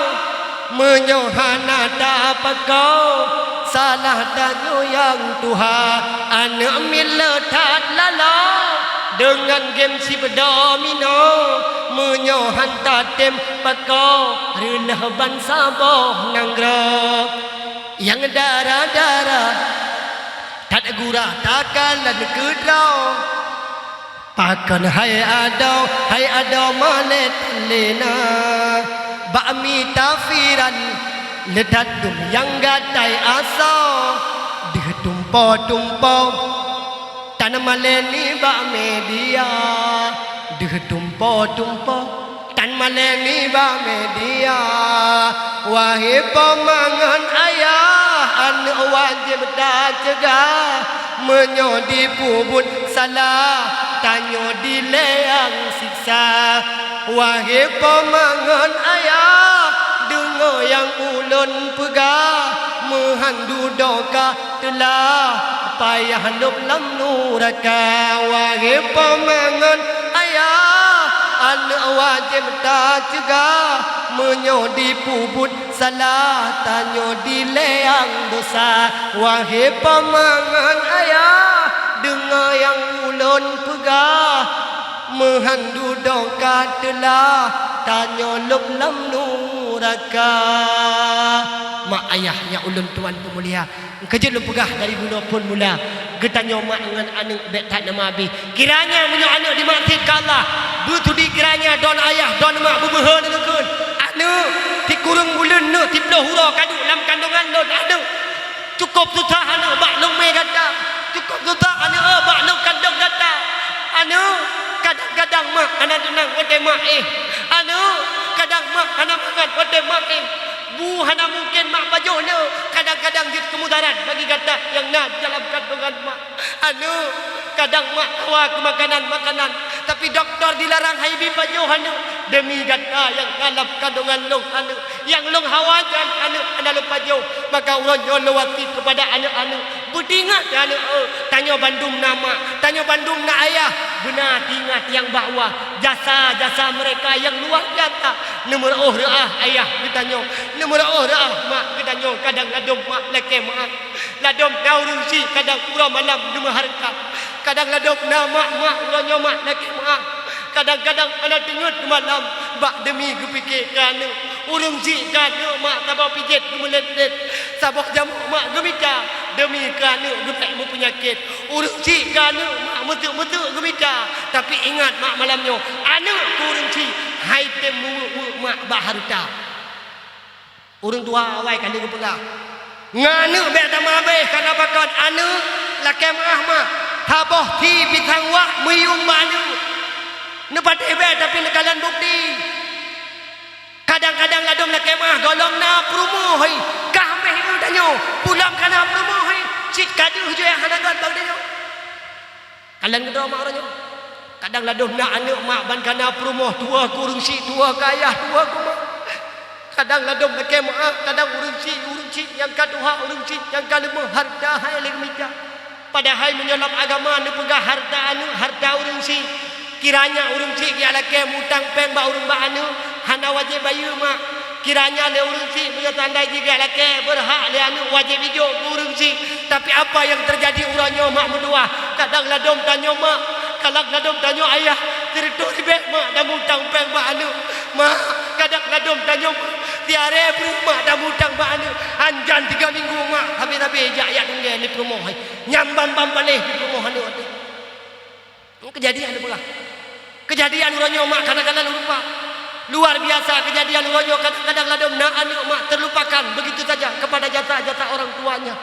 Meunyoe hana tapakoe, salah tanyoe nyang tuha. Aneuëk milék that laloe, deungon game sibeudôh minoe. Meunyoe han tatem pakoe, reuloh ban saboh nanggroe. Nyang dara-dara, that gura takalon keudroe. Pakon hai adoe, hai adoe malèe tan lé na. Bak mita viral, le that dum nyang gatai asoe. Deuh tumpo-tumpo, tan malèe nibak media. Deuh tumpo-tumpo, tan malèe nibak media. Wahé poma ngon ayah, aneuëk wajéb taceugah. Meunyoe jipeubuet salah, tanyoe dilèe nyang siksa. Wahé poma ngon ayah, deungoe nyang ulôn peugah. Meuhan dudoe ka teulah, payah lôb lam nuraka. Wahé poma ngon ayah, aneuëk wajéb taceugah. Meunyoe jipeubuet salah, tanyoe dilèe nyang dosa. Wahé poma ngon ayah, deungoe nyang ulôn peugah. Meuhan dudoe ka teulah, tanyoe lôb lam nuraka. Mak ayah nyang ulôn tuan peumulia, nyang keujeuet lôn peugah dari bunoe phôn mula, geutanyoe mak ngon aneuëk bèk that nama abéh. Kiranya meunyoe aneuëk jimaksiet keu Allah, beutudi kiranya droen ayah, droen mak beubeuhe neukheun, "Aneuëk, sikureueng buleuen neuh siploh uroe ka duek lam kandongan lôn, aneuëk. Cukôp susah aneuëk bak lôn mè gata. Cukôp susah aneuëk bak lôn kandong gata. Aneuëk, kadang-kadang mak hana teunang watèe mak éh. Aneuëk, kadang mak hana mangat watèe mak éh. Bu hana mungken mak pajoh le, kadang-kadang jeuet keumudarat bagi gata nyang na di dalam kandongan mak. Aneuëk, kadang mak hawa keu makanan-makanan, tapi dokto dilarang han jibi pajoh aneuëk. Demi gata nyang na lam kandongan lôn aneuëk, nyang lôn hawa nyan aneuëk hana lôn pajoh. Maka uroe nyoe lôn wasiet keupada aneuëk-aneuëk, beutingat aneuëk, eh, tanyoe bandum na mak, tanyoe bandum na ayah. Beuna tingat nyang bahwa jasa-jasa mereka nyang luar biasa. Neumeureuoh reuah ayah geutanyoe, neumeureuoh reuah mak geutanyoe, kadang ladôm mak lakèe meu'ah. Ladôm na ureuëng chik kadang uroe malam neumeuhareukat. Kadang ladôm na mak-mak uroe nyoe mak lakèe meu'ah. Kadang-kadang hana teungeut malam bak demi geupike keu aneuëk. Ureuëng chik keu aneuëk mak saboh pijét geumeulét-lét, saboh jameuk mak geumita demi keu aneuëk geupék meupeunyakét. Ureuëng chik keu aneuëk mak meuteuk-meuteuk geumita, tapi ingat mak malam nyoe, aneuëk keu ureuëng chik hai tem meuweuek-weuek mak bak hareuta. Ureuëng tuha awai ka lheueh geupeugah, "Ngon aneuëk bék tamabeh, kareuna pakon aneuëk lakée meuáh mak, saboh sie pisang wak meuyuem bak aneuëk." Neupatéh bék, tapi neukalon bukti. Kadang-kadang ladôm lakée meuáh gohlom na peurumoh hai, kah meh ibu tanyoe, pulang ka na peurumoh hai, cit ka deuh jih hana gét bak tanyoe. Kalon keudroe mak uroe nyoe. Kadang ladôm na aneuëk mak ban ka na peurumoh, tuwoe keu ureuëng chik, tuwoe keu ayah, tuwoe keu mak. Kadang ladôm lakée meuáh, kadang ureuëng chik, ureuëng chik nyang ka tuha, ureuëng chik nyang ka leumoh, hareuta hai lé geumita. Padahai meunyoe lam agama neupeugah hareuta aneuëk, hareuta ureuëng chik. Kiranya ureuëng chik geujak lakée meu-utang péng bak ureuëng bak aneuëk, hana wajéb bayeue mak. Kiranya lé ureuëng chik meunyoe tandai jih geujak lakée, beurhak lé aneuëk wajéb ijok keu ureuëng chik. Tapi apa nyang teujadi uroe nyoe mak meutuwah, kadang ladôm tanyoe mak, kadang ladôm tanyoe ayah, sireutoh ribée mak tameu-utang péng bak aneuëk. Mak, kadang ladôm tanyoe mak, siarée breueh mak tameu-utang bak aneuëk. Hanjan tiga minggu mak, sabe-sabe jak yak tunggée lé peurumoh hai. Nyang bam-bam paléh di peurumoh aneuëk teuh. Keujadian neupeugah. Keujadian uroe nyoe mak kadang-kadang lupa. Luar biasa keujadian uroe nyoe, kadang-kadang ladôm na aneuëk mak terlupakan begitu saja kepada jasa-jasa orang tuanya.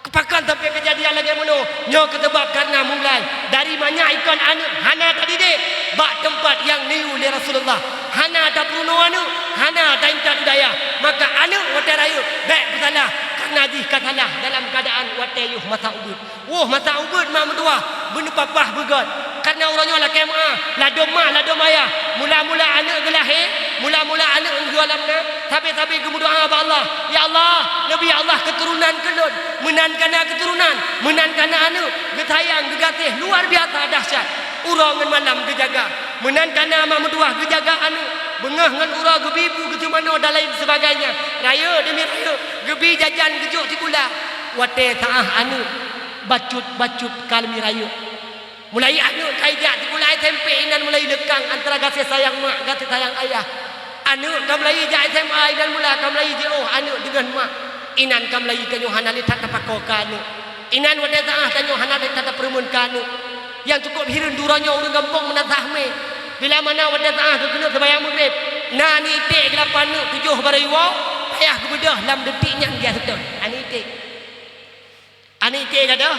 Pakon sampai keujadian lagée meunoe? Nyoe keuseubab kareuna mulai dari manyak ikon aneuëk hana tadidik bak teumpat nyang neuyue lé Rasulullah. Hana tapeurunoe aneuëk, hana taintat u dayah. Maka aneuëk watée rayeuk bék peusalah, kareuna jih ka salah dalam keuadaan watée yoh masa ubeut. Woh masa ubeut mak meutuwah, beuneupapah beugét. Kareuna uroe nyoe lakée meuáh, ladôm mak, ladôm ayah. Mula-mula aneuëk geulahé, mula-mula aneuëk geugohlom na, sabe-sabe geumeudoá bak Allah, "Ya Allah, neubri Allah keuturonan keu lôn. Meunan ka na keuturonan, meunan ka na aneuëk." Geusayang, geugaséh luar biasa dahsyat. Uroe ngon malam geujaga. Meunan ka na mak meutuwah geujaga aneuëk. Beungoh ngon uroe geubi bu geuseumanoe dan lain sebagainya. Rayeuk demi rayeuk, geubi jajan geujok sikula. Watée saah aneuëk bacut-bacut ka leumoh rayeuk. Mulai aneuëk ka ijak sikula S M P inan mulai leukang antara gaséh sayang mak, gaséh sayang ayah. Aneuëk ka mulai ijak S M A inan mula ka mulai jiôh aneuëk deungon mak. Inan ka mulai tanyoe hana lé that tapakoe keu aneuëk. Inan watée saah tanyoe hana lé that tapeureumeun keu aneuëk. Nyang cukôp hireuen duroe nyoe ureuëng gampông meunan saah mé. Bila mana watée saah geukeuneuk seumayang Maghrib, na aneuëk iték geulapan aneuëk tujoh barô iwoe, payah geubeudôh lam detik nyan geujak seutôt. Aneuëk iték. Aneuëk iték gadôh,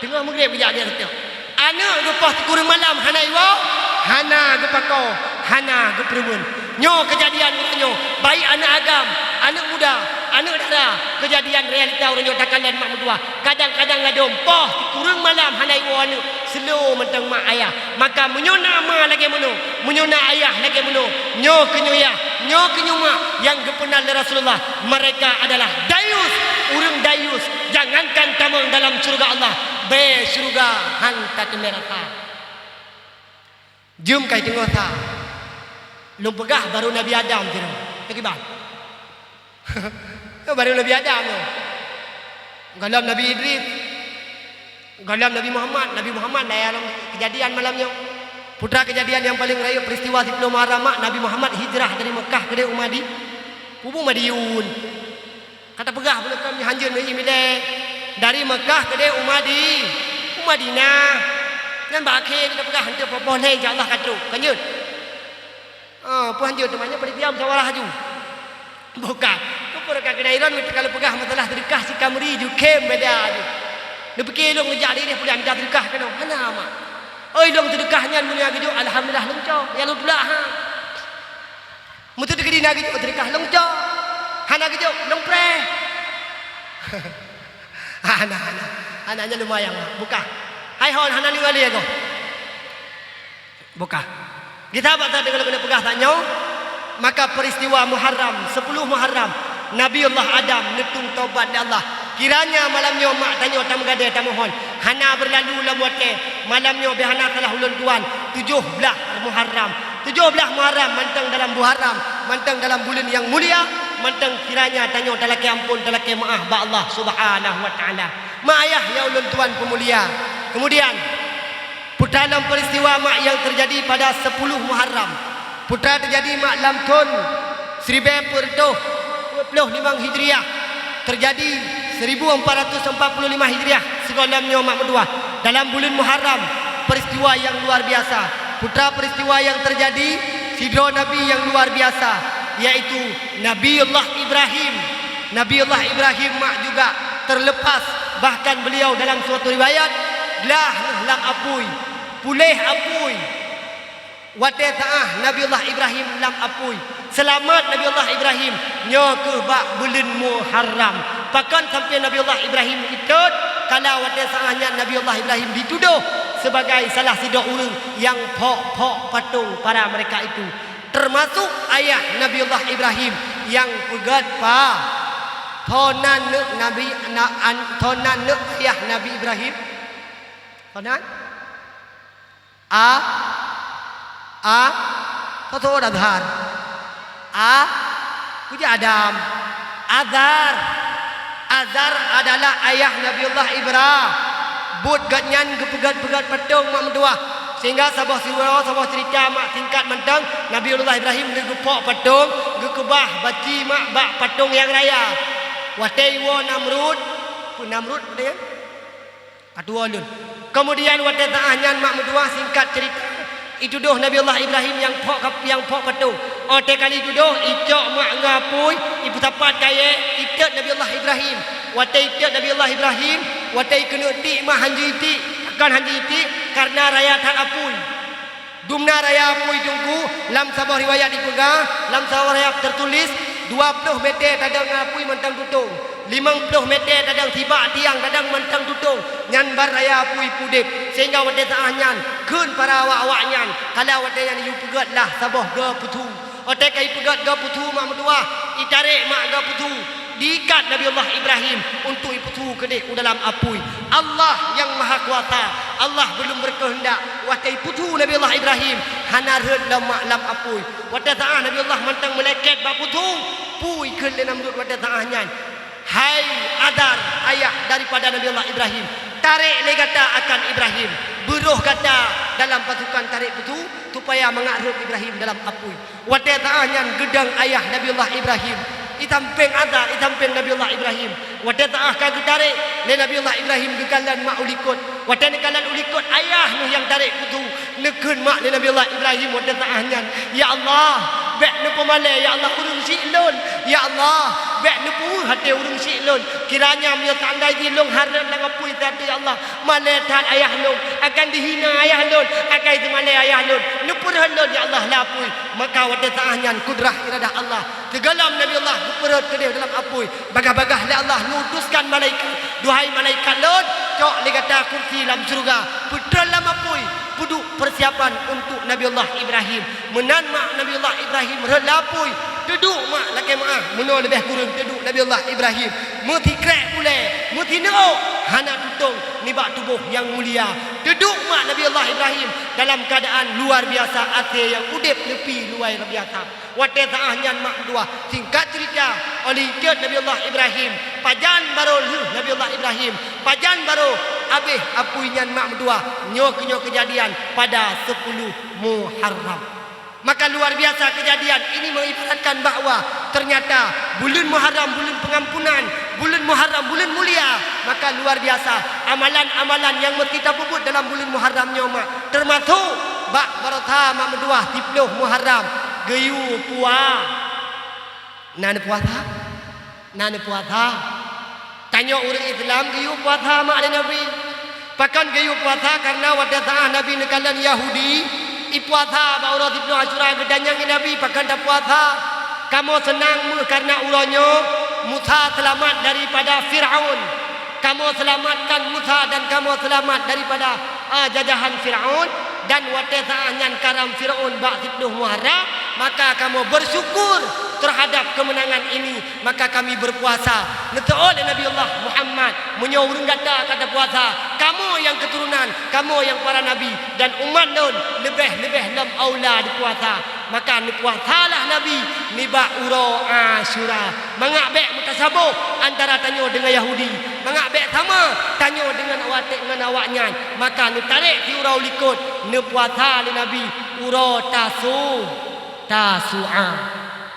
teungoh Maghrib geujak geujak seutôt. Aneuëk geupoh sikureueng malam hana iwoe, hana geupakoe, hana geupeureumeun. Nyoe keujadian uroe nyoe, baik aneuëk agam, aneuëk muda, aneuëk dara, keujadian realita uroe nyoe takalon mak meutuwah. Kadang-kadang ladôm poh sikureueng malam hana iwoe aneuëk, seulô mantong mak ayah. Maka meunyoe na ma lagée meunoe, meunyoe na ayah lagée meunoe, nyoe keuh nyoe yah, nyoe keuh nyoe mak nyang geupeunan lé Rasulullah, mereka adalah dayus, ureuëng dayus. Jangankan tamong dalam syeuruga Allah, bée syeuruga han tateumé rasa. Jeuem kai teungoh sa. Lôn peugah barô Nabi Adam sidroe. Nyoe kiban. Nyoe barô Nabi Adam nyoe. Gohlom Nabi Idris. Gohlom Nabi Muhammad. Nabi Muhammad lam Keujadian malam nyoe. Putra Keujadian nyang paleng rayeuk peristiwa siploh Muharram mak Nabi Muhammad hijrah dari Mekah keudeh u Madi-, u Madiyun. Ka tapeugah bunoe kami hanjeuet meu-ié ilée dari Mekah keudeh u Madi-, u Madinah. Nyan bak akhé tapeugah hanjeuet poh-poh lhée insya Allah ka trok. Ka jeuet. Ah, peue hanjeuet teuma nyan panitia musyawarah laju. Bukan. Peue ka keunan iron meuteukalo peugah masalah seudeukah sikamri ju khém beda ju. Neupike lôn geujak di ideh pulan mita seudeukah keunoe. Hana mak. Oi lôn seudeukah nyan meunyoe geujok alhamdulillah lôn cok. Ya lôn tulak ha. Meuteuteuk di na geujok seudeukah lôn cok. Hana geujok lôn preh. Hana, hana. Hana nyan lumayan lah. Buka. Hai hon hana ninggal dia ko. Buka. Kita bak teudeungoe keuneuk peugah tanyoe, maka peristiwa Muharram, sepuluh Muharram, Nabiullah Adam neutueng taubat lé Allah. Kiranya malam nyoe mak tanyoe tameugadée tamohon, hana beurlalu lam watée, malam nyoe beh hana salah ulôn tuan, tujoh blaih Muharram. Tujoh blaih Muharram mantong dalam Muharram, mantong dalam buleuen nyang mulia, mantong kiranya tanyoe talakée amphon, talakée meuáh bak Allah Subhanahu wa Taala. Mak ayah nyang ulôn tuan peumulia. Kemudian, Putra lom peristiwa mak nyang teujadi pada sepuluh Muharram. Putra teujadi mak lam thon siribée peuet reutôh peuet ploh limong Hijriah. Teujadi seribu empat ratus empat puluh lima Hijriah, sigohlom nyoe mak meutuwah, dalam buleuen Muharram, peristiwa nyang luar biasa. Peue treuk peristiwa nyang teujadi, sidroe nabi nyang luar biasa, yaitu Nabiullah Ibrahim. Nabiullah Ibrahim mak juga terlepas, bahkan beliau dalam suatu riwayat, glah lam apui, puléh apui. Watée teu'ah Nabiullah Ibrahim lam apui, seulamat Nabiullah Ibrahim, nyoe keuh bak buleuen Muharram. Pakon sampoe Nabiullah Ibrahim itot? Kala watée teu'ah nyan Nabiullah Ibrahim jitudôh sibagai salah sidroe ureuëng nyang phok-phok patong para mereka itu, termasuk ayah Nabiullah Ibrahim nyang peugét pa. Tonan neuk Nabi, na, an, tonan neuk ayah Nabi Ibrahim? Tonan? A, a, soe-soe Azhar? A, puja Adam. Azhar. Azhar adalah ayah Nabiullah Ibra. Buet gobnyan geupeugét-peugét patong mak meutuwah. Sehingga saboh siuroe, saboh cerita mak singkat mantong, Nabiullah Ibrahim lheueh geuphok patong, geukeubah baci mak bak patong nyang raya. Watée iwoe Namrud, peue Namrud peue nyan? Atuwoe lôn. Keumudian watée teu'ah nyan mak meutuwah singkat cerita, itudôh Nabiullah Ibrahim nyang phok kap-, nyang phok patong. Óh teuka itudôh, icok mak ngon apui, ipeusapat kayée, itot Nabiullah Ibrahim. Watée itot Nabiullah Ibrahim, watée ikeuneuk tik mak hanjeuet itik, pakon hanjeuet itik, kareuna raya that apui. Dumna raya apui Teungku, lam saboh riwayat ipeugah, lam saboh riwayat teutuléh, dua ploh mètè tadong apui mantong tutong, limong ploh mètè tadong sibak tiang tadong mantong tutong, nyan ban raya apui peudeb, sehingga watée teu'ah nyan kheun para awak-awak nyan, kala watée nyan yue peugét lah saboh geupeuthu. Watée ka ipeugét geupeuthu mak meutuwah, itarek mak geupeuthu. Diikat Nabiullah Ibrahim untuk ipeuthu keudeh u dalam apui. Allah nyang Mahakuasa, Allah beulom beukeuheundak watée ipeuthu Nabiullah Ibrahim hana rhot lom mak lam apui. Watée teu'ah Nabiullah mantong meulakée bak peuthu, peue ikheun lé Namrud watée teu'ah nyan, "Hai Azhar, ayah daripada Nabiullah Ibrahim, tarek lé gata akan Ibrahim, beuroh gata dalam pasukan tarek peuthu, supaya mangat rhot Ibrahim dalam apui." Watée teu'ah nyan geudong ayah Nabiullah Ibrahim, isampéng Azhar, isampéng Nabiullah Ibrahim. Watée teu'ah ka geutarek lé Nabiullah Ibrahim geukalon mak u likot. Watée neukalon u likot, ayah neuh nyang tarek peuthu, neukheun mak lé Nabiullah Ibrahim watée teu'ah nyan, "Ya Allah, bék neupeumalée ya Allah ureuëng syiek lôn. Ya Allah, bék neupeuweueh até ureuëng syiek lôn. Kiranya meunyoe seandai jih lôn hareuet lam apui teuh ya Allah, malée that ayah lôn, akan dihina ayah lôn, akan teumalée ayah lôn. Neupeurhot lôn ya Allah lam apui." Maka watée teu'ah nyan kudrah iradah Allah, teugohlom Nabiullah geupeurhot keudeh dalam apui. Bagaih-bagaih lé Allah neutuskan malaikat, "Duhai malaikat lôn, cok lé gata kursi lam syeuruga, peutrön lam apui, peuduek peusiapan untuk Nabiullah Ibrahim." Meunan mak Nabiullah Ibrahim rhot lam apui, teuduek mak lakée meu'ah, meunoe leubeh kureueng teuduek Nabiullah Ibrahim. Meusikrek bulée, meusineuk, hana tutong nibak tuboh nyang mulia. Teuduek mak Nabiullah Ibrahim dalam keuadaan luar biasa, até nyang udeb neupi luar biasa. Watée teu'ah nyan mak meutuwah, singkat cerita, óh lheueh itot Nabiullah Ibrahim, pajan barô lheueh Nabiullah Ibrahim, pajan barô abéh apui nyan mak meutuwah, nyoe keu nyoe keujadian pada sepuluh Muharram. Maka luar biasa keujadian ini mengibaratkan bahwa ternyata buleuen Muharram buleuen pengampunan, buleuen Muharram buleuen mulia. Maka luar biasa amalan-amalan nyang meusti tapeubuet dalam buleuen Muharram nyoe mak, teumasok bak baroesa mak meutuwah siploh Muharram geuyue pua-, na neupuasa? Na neupuasa? Tanyoe ureuëng Islam geuyue puasa mak lé Nabi. Pakon geuyue puasa? Kareuna watée teu'ah Nabi neukalon Yahudi ipuasa bak uroe siploh Asyura, geutanyong lé Nabi, "Pakon tapuasa?" "Kamoe seunang meuh kareuna uroe nyoe Musa seulamat daripada Firaun. Kamoe seulamatkan Musa dan kamoe seulamat daripada, a, jajahan Firaun, dan watée teu'ah nyan karam Firaun bak siploh Muharram, maka kamoe beusyukur teuhadab keumeunangan ini." Maka kami beupuasa. Neuteuôt lé Nabiullah Muhammad, "Meunyoe ureuëng gata ka tapuasa, kamoe nyang keuturonan, kamoe nyang para nabi, dan umat lôn leubeh-leubeh lom aula dipuasa." Maka neupuasalah Nabi nibak uroe Asyura. Mangat bék meutasaboh antara tanyoe deungon Yahudi, mangat bék sama tanyoe deungon awak, ngon awaknyan. Maka neutarek siuroe u likot, neupuasa lé Nabi uroe Tasu-, Tasu'a.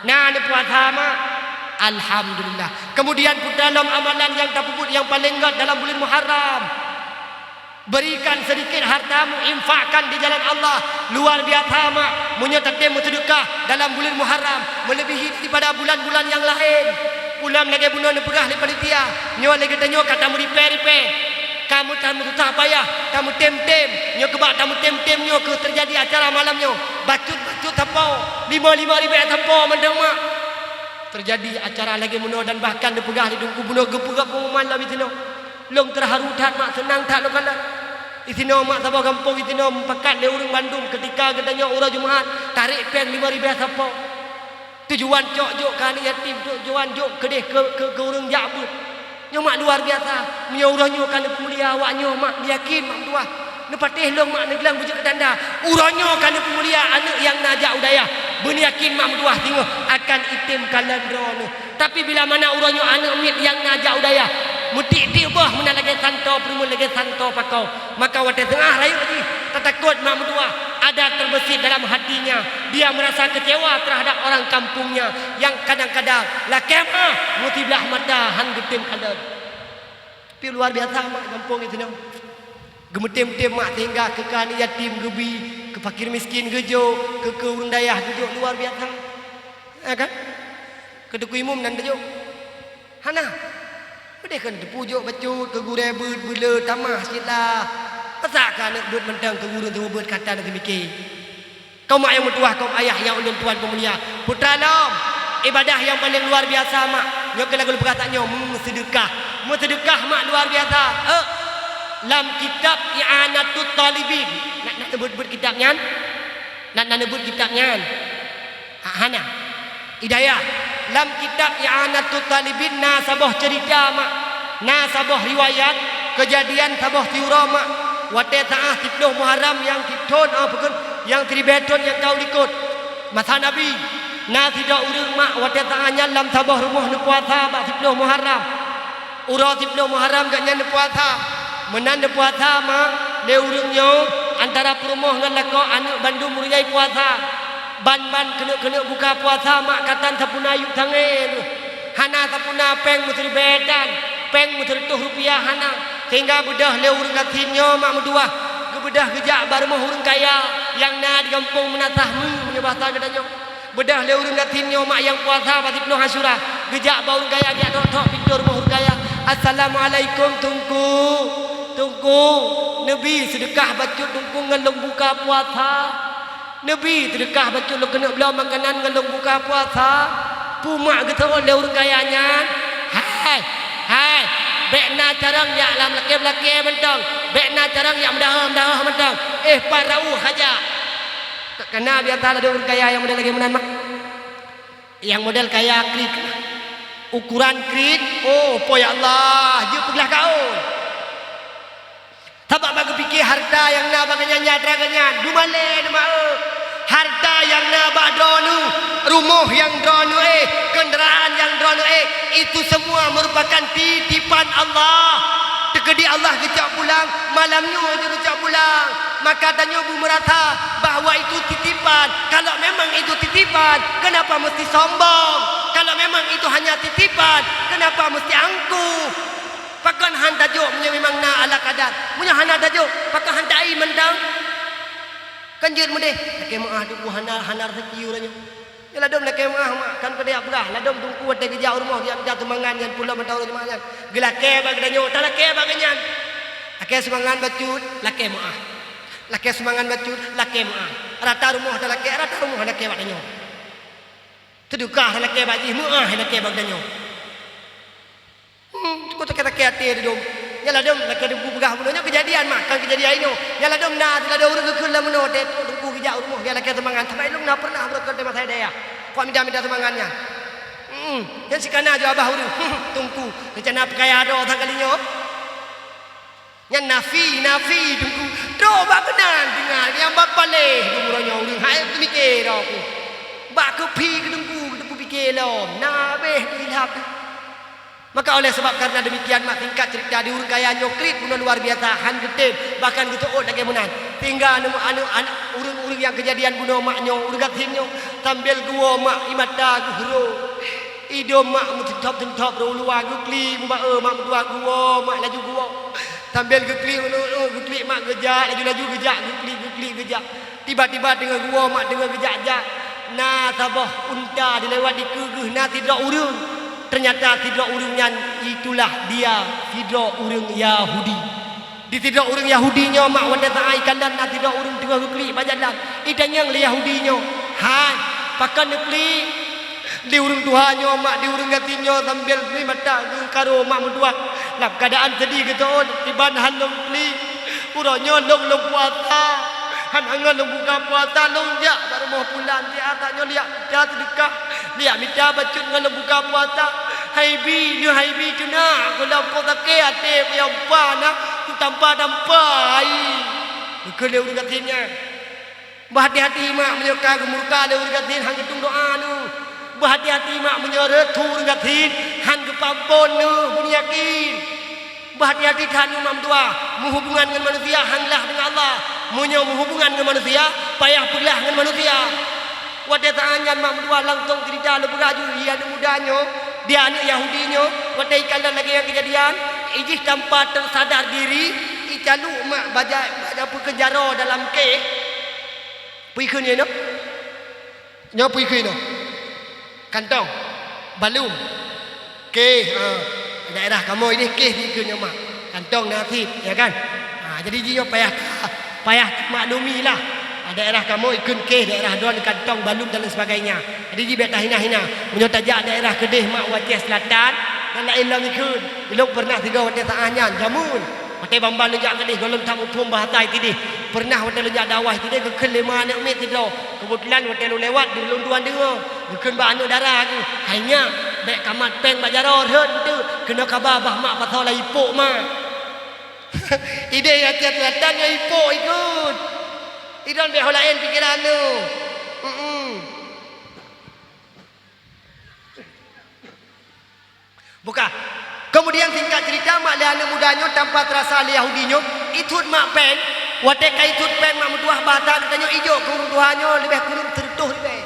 Na neupuasa mak? Alhamdulillah. Kemudian, putra lom, amalan nyang tapeubuet nyang paleng gét dalam buleuen Muharram. Berikan sedikit hartamu, infakkan di jalan Allah. Luar biasa, mak, meunyoe tatem meuseudeukah dalam buleuen Muharram, meulebihi daripada bulan-bulan nyang laén. Pulam lagée bunoe neupeugah lé panitia, nyoe lé geutanyoe ka tameuripée-ripée. Ka meu-, tameususah payah, tameutem-tem. Nyoe keubah tameutem-tem nyoe keuh teujadi acara malam nyoe. Bacut-bacut sapo, lima-lima ribée sapo mantong, mak. Teujadi acara lagée meunoe dan bahkan neupeugah lé Teungku bunoe geupeugah pengumuman lom disinoe. Lôn teuharu that, mak, seunang that lôn kalon. Disinoe, mak, saboh gampông disinoe meupakat lé ureuëng bandum keutika geutanyoe uroe Jumat tarek péng lima ribée sapo. Tujuan cok jok keu aneuk yatim, tujuan jok keudeh keu, keu, keu ureuëng jak beuet. Nyoe, mak, luar biasa. Meunyoe uroe nyoe ka neupeumulia awak nyoe, mak, neuyakin, mak meutuwah. Neupatéh lôn, mak, neuglang beujeuet keu tanda. Uroe nyoe ka neupeumulia aneuk nyang na jak u dayah. Beuneuyakin, mak meutuwah, singoh akan item kalon droeneuh. Tapi bila mana uroe nyoe aneuk miet nyang na jak u dayah, meutik-tik boh meunan lagée santo peurumoh, lagée santo pakau, maka watée seungah rayeuk jih, tatakot, mak meutuwah, ada terbesit dalam hatinya. Dia merasa kecewa terhadap orang kampungnya yang kadang-kadang lakée meuah meusiblah mata han geutem kalon. Tapi luar biasa, mak, gampông disinoe. Geumeutem-tem, mak, sehingga keu, keu aneuk yatim geubi, keu fakir miskin geujok, keu, keu ureuëng dayah geujok, luar biasa. Ya kan? Keu Teungku Imum nan geujok. Hana. Meudeh kan teupujok bacut, keu gurée beuet, beuleu, tamah, sila. Masa keu aneuk beuet mantong, keu gurée teuma beuet kata dan teumike. Kaum mak nyang meutuwah, kaum ayah nyang ulôn tuan peumulia, putra lom, ibadah nyang paleng luar biasa, mak. Nyoe keuh lagée lôn peugah tanyoe, meuseudeukah. Meuseudeukah, mak, luar biasa. Eh, lam kitab I'anatut Talibin. Nak, nak neubeuet-beuet kitab nyan? Nak, nak neubeuet kitab nyan? Ha, hana. Hidayah. Lam kitab I'anatut Talibin na saboh ceurita, mak. Na saboh riwayat keujadian saboh siuroe, mak. Watée saát siploh Muharram nyang sithon, ah, peukon, nyang siribée thon nyang ka u likot. Masa Nabi, na sidroe ureuëng, mak, watée saát nyan lam saboh rumoh neupuasa bak siploh Muharram. Uroe siploh Muharram gobnyan neupuasa. Meunan neupuasa, mak, lé ureuëng nyoe antara peurumoh ngon lakoe aneuk bandum meureunyai puasa. Ban-ban keuneuk-keuneuk buka puasa, mak, ka tan sapeuna yup tangée lheueh. Hana sapeuna péng meusiribée tan, péng meusireutoh rupiah hana. Sehingga beudôh lé ureuëng gasien nyoe, mak, meutuwah, geubeudôh geujak bak rumoh ureuëng kaya nyang na di gampông Meunasah Mi, meunyoe basa geutanyoe. Beudôh lé ureuëng gasien nyoe, mak, nyang puasa bak siploh Asyura, geujak bak ureuëng kaya, geujak thok-thok pintoe rumoh ureuëng kaya. "Assalamualaikum, Teungku. Teungku, neubi seudeukah bacut Teungku ngon lôn buka puasa. Neubi seudeukah bacut lôn keuneuk bloe makanan ngon lôn buka puasa." Pu mak geuseuôt lé ureuëng kaya nyan, "Hai, hai, bék na carông jak lam lakée-lakée mantong, bék na carông jak meudahoh-meudahoh mantong. Eh, pat raoh hajat." Ka na biasa ladôm ureuëng kaya nyang model lagée meunan, mak. Nyang model kaya kriet. Ukuran kriet, oh, po ya Allah, jeuet peuglah gaul. Sabab bak geupike harta nyang na bak geuhnyan nyang atra geuhnyan, dum malée, dum malée. Harta nyang na bak droeneuh, rumoh nyang droeneuh éh, keundaraan nyang droeneuh éh, itu semua merupakan titipan Allah. Teukeudi Allah geucok pulang, malam nyoe jeuet geucok pulang. Maka tanyoe beumeurasa bahwa itu titipan. Kalau memang itu titipan, kenapa mesti sombong? Kalau memang itu hanya titipan, kenapa mesti angkuh? Pakon han tajok meunyoe memang na ala kadar? Meunyoe hana tajok, pakon han tai mantong? Kan jeuet meudeh, lakée meuáh Teungku hana, hana raseuki uroe nyoe. Nyoe ladôm lakée meuáh, mak, kan peudeh peugah, ladôm Teungku watée geujak u rumoh geujak mita sumbangan nyan peuet lom mantong uroe Jumat nyan. Geulakée bak geutanyoe, talakée bak geuhnyan. Lakée sumbangan bacut, lakée meuáh. Lakée sumbangan bacut, lakée meuáh. Rata rumoh talakée, rata rumoh lakée bak tanyoe. Seudeukah talakée bak jih, meuáh lakée bak geutanyoe. Hmm, cukup sakét-sakét até ladôm. Nyan ladôm lakée Teungku peugah bunoe nyoe keujadian, mak, kan keujadian inoe. Nyan ladôm na, ladôm ureuëng geukheun lam bunoe, watée Teungku geujak u rumoh, geujak lakée sumbangan. Sabab lôn na pernah beureukat di masa hidayah. Kok mida-mida sumbangan nyan. Hmm, nyan sikana jaweueb ureuëng. Teungku, rencana peukaya droe sang kali nyoe. Nyan nafi, nafi Teungku. Droe bak keunan deungon nyang bak paléh, geumeuronyong ureuëng hai teumike droe ku. Bak keupi keu Teungku, Teungku pike lom. Na habéh ilham. Maka oleh sebab karena demikian, mak, singkat cerita di ureuëng kaya nyoe kriet bunoe luar biasa, han geutem, bahkan geuseuôt lagée meunan. Sehingga aneuk, aneuk, aneuk ureuëng-ureuëng nyang keujadian bunoe mak nyoe, ureuëng gasien nyoe, sambil geuwoe mak, ie mata geuhro. Idom mak meuteunthop-teunthop rot u luwa, geuklik meuba-e mak meutuah, geuwoe mak laju geuwoe. Sambil geuklik, geuklik mak geujak, laju-laju geujak, geuklik, geuklik geujak. Tiba-tiba teungoh geuwoe mak teungoh geujak-jak, na saboh unta dilewat dikeue geuh na sidroe ureuëng. Teunyata sidroe ureuëng nyan itulah dia sidroe ureuëng Yahudi. Di sidroe ureuëng Yahudi nyoe mak watée saát ikalon na sidroe ureuëng teungoh geuklik bak jalan. Itanyong lé Yahudi nyoe, "Hai, pakon neuklik?" Di ureuëng tuha nyoe mak di ureuëng gasien nyoe sambil mata geukaro mak meutuah. Lam keuadaan seudeh geuteuôt, "Kiban hán lôn klik. Uroe nyoe lôn lôn puasa. Hán angon lôn buka puasa, lôn jak bak rumoh pulan siat nyoe liak mita seudeukah, liak mita bacut ngon lôn buka puasa. Haibi, lheueh haibi teunak gohlom kok sakét até payah meupa na, kutampa-tampa ai." Geukheun lé ureuëng gasien nyan. Beuhati-hati mak meunyoe ka geumurka lé ureuëng gasien hán geutueng doa neuh. Beuhati-hati mak meunyoe rhot su ureuëng gasien hán geupeuamphon neuh, beuneuyakin. Beuhati-hati that neuh mak meutuah, meuhubungan ngon manusia hán glah deungon Allah. Meunyoe meuhubungan ngon manusia, payah peuglah ngon manusia. Watée saát nyan mak meutuah langsong ceurita lôn peugah ju, ie aneuëk muda nyoe, di aneuëk Yahudi nyoe, watée ikalon lagée nyang keujadian, ijih tanpa teusadar diri, icalok mak bajai, bajai peukeujaro dalam kéh. Peue ikheun nyoe? Nyoe peue ikheun nyoe? Kantong, balum, kéh, ha, daerah kamoe ideh kéh ikheun nyoe mak. Kantong na cit, ya kan? Ha, jadi jih nyoe payah, payah maklumi lah. Ha, daerah kamoe ikheun kéh, daerah droe kantong, balum dan lain sebagainya. Jadi jih bék tahina-hina. Meunyoe tajak daerah keudeh mak u Aceh Selatan, nyan laén lom ikheun. Ilong pernah sigoe watée saát nyan, jameun. Watée ban-ban lôn jak keudeh gohlom that muphom bahasa itideh. Pernah watée lôn jak dakwah itideh geukheun lé ma aneuëk miet sidroe. Keubeutulan watée lôn lewat di lôn tuan deungoe. Geukheun bak aneuëk dara geuh, "Hai nyak, bék kamat péng bak jaroe rhot eunteuk, keunoe kaba bah mak pasoe lam ipok mak." Ideh Aceh Selatan nyoe ipok ikheun. Idon bék ho laén pikeran neuh. Mm-mm. Buka. Keumudian singkat ceurita mak lé aneuëk muda nyoe tanpa teurasa lé Yahudi nyoe, ithot mak péng, watée ka ithot péng mak meutuah bahasa geutanyoe ijok keu ureuëng tuha nyoe leubeh kureueng sireutôh ribée.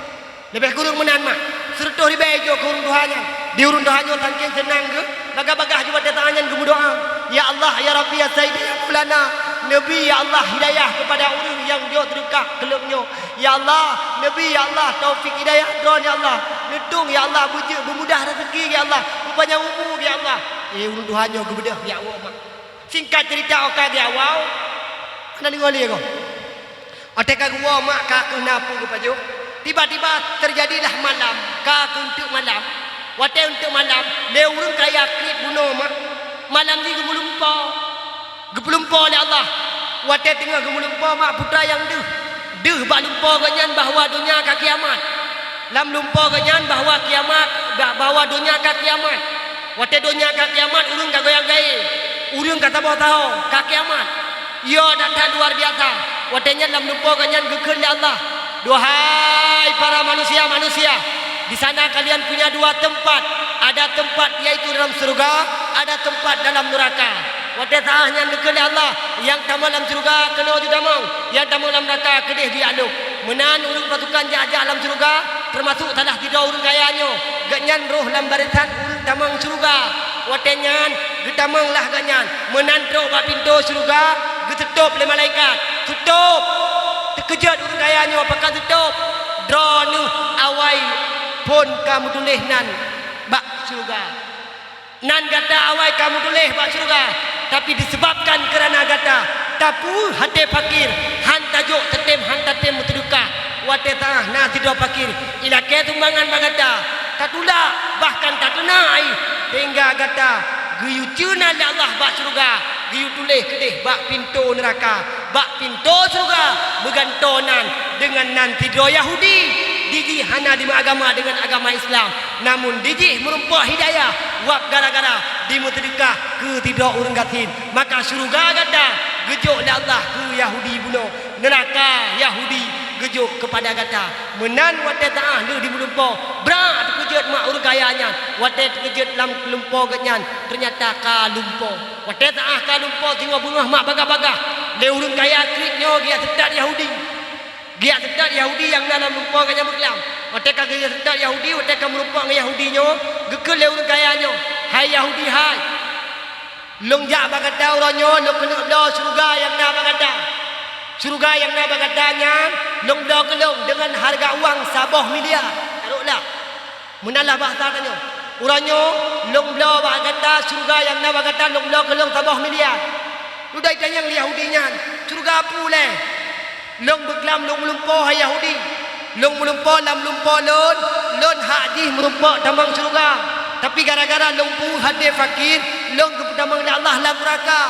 Leubeh kureueng meunan mak, sireutôh ribée ijok keu ureuëng tuha nyan. Di ureuëng tuha nyoe sangkeng seunang geuh, bagah-bagah ju watée saát nyan geumeudoá, "Ya Allah, ya Rabbi, ya Sayyidi, ya Maulana, neubi ya Allah hidayah keupada ureuëng nyang jok seudeukah keu lôn nyoe." Ya Allah, neubi, ya Allah, taufik hidayah droe, ya Allah. Neutueng, ya Allah, beujeuet beumudah raseuki, ya Allah, beupanyang umu, ya Allah. Eh, ureuëng tuha nyoe geubeudôh, ya Allah, mak. Singkat ceurita, oka di awai, hana deungoe lé goe. Watée ka geuwoe mak ka keuh na peue geupajoh. Tiba-tiba teujadilah malam, ka keuh eunteuk malam. Watée eunteuk malam, lé ureuëng kaya kriet bunoe mak. Malam jih geumeulumpoe. Geupeulumpoe lé Allah. Watée teungoh geumeulumpoe mak putra nyang deuh. Deuh bak lumpoe geuhnyan bahwa donya ka kiamat. Lam lumpoe geuhnyan bahwa kiamat, bah-, bahwa donya ka kiamat. Watée donya ka kiamat, ureuëng ka goyang gaé. Ureuëng ka saboh sahoe, ka kiamat. Yo, that-that luar biasa. Watée nyan lam lumpoe geuhnyan geukheun lé Allah, "Duhai para manusia-manusia, di sana kalian punya dua tempat. Ada tempat yaitu dalam surga, ada tempat dalam neraka." Watée saát nyan geukheun lé Allah, "Nyang tamong lam syeuruga keunoe ju tamong, nyang tamong lam neuraka keudeh ju jak lom." Meunan ureuëng pasukan jak-jak lam syeuruga, teumasok salah sidroe ureuëng kaya nyoe, geuhnyan rôh lam barisan ureuëng tamong syeuruga. Watée nyan geutamong lah geuhnyan, meunan trok bak pintoe syeuruga, geuteutôb lé malaikat. "Teutôb!" Teukeujot ureuëng kaya nyoe, "Pakon teutôb?" "Droeneuh awai phon ka meutuléh nan bak syeuruga." Nan gata awai ka meutuléh bak syeuruga, tapi disebabkan keurana gata tapeue até fakir, hán tajok teutem, hán tatem meuseudeukah. Watée saát na sidroe fakir ilakée sumbangan bak gata, tatulak, bahkan tateuna ai, sehingga gata geuyue ceunan lé Allah bak syeuruga, geuyue tuléh keudeh bak pintoe neuraka. Bak pintoe syeuruga meugantoe nan deungon nan sidroe Yahudi, di jih hana jimeuagama deungon agama Islam, namon di jih meurumpok hidayah wab gara-gara jimeuseudeukah keu sidroe ureuëng gasien. Maka syeuruga gata geujok lé Allah keu Yahudi bunoe, neuraka Yahudi geujok keupada gata. Meunan watée saát lheueh jimeulumpoe, brat teukeujot mak ureuëng kaya nyan. Watée teukeujot lam lumpoe geuhnyan, teunyata ka lumpoe. Watée saát ka lumpoe singoh beungoh mak bagah-bagah lé ureuëng kaya kriet nyoe geujak seutat Yahudi. Geujak seutôt Yahudi nyang na lam lumpoe gobnyan beuklam. Watée ka geujak seutôt Yahudi, watée ka meurumpok ngon Yahudi nyoe, geukheun lé ureuëng kaya nyoe, "Hai Yahudi hai, lôn jak bak gata uroe nyoe, lôn keuneuk bloe syeuruga nyang na bak gata. Syeuruga nyang na bak gata nyan lôn bloe keu lôn deungon hareuga uang saboh miliar." Tarôklah, meunan lah bahasa tanyoe. Uroe nyoe lôn bloe bak gata syeuruga nyang na bak gata, lôn bloe keu lôn saboh miliar. Dudoe tanyong lé Yahudi nyan, "Syeuruga peue lé?" "Lôn beuklam lôn meulumpoe hai Yahudi. Lôn meulumpoe lam lumpoe lôn, lôn hak jih meurumpok tamong syeuruga. Tapi gara-gara lôn peue até fakir, lôn geupeutamong lé Allah lam neuraka.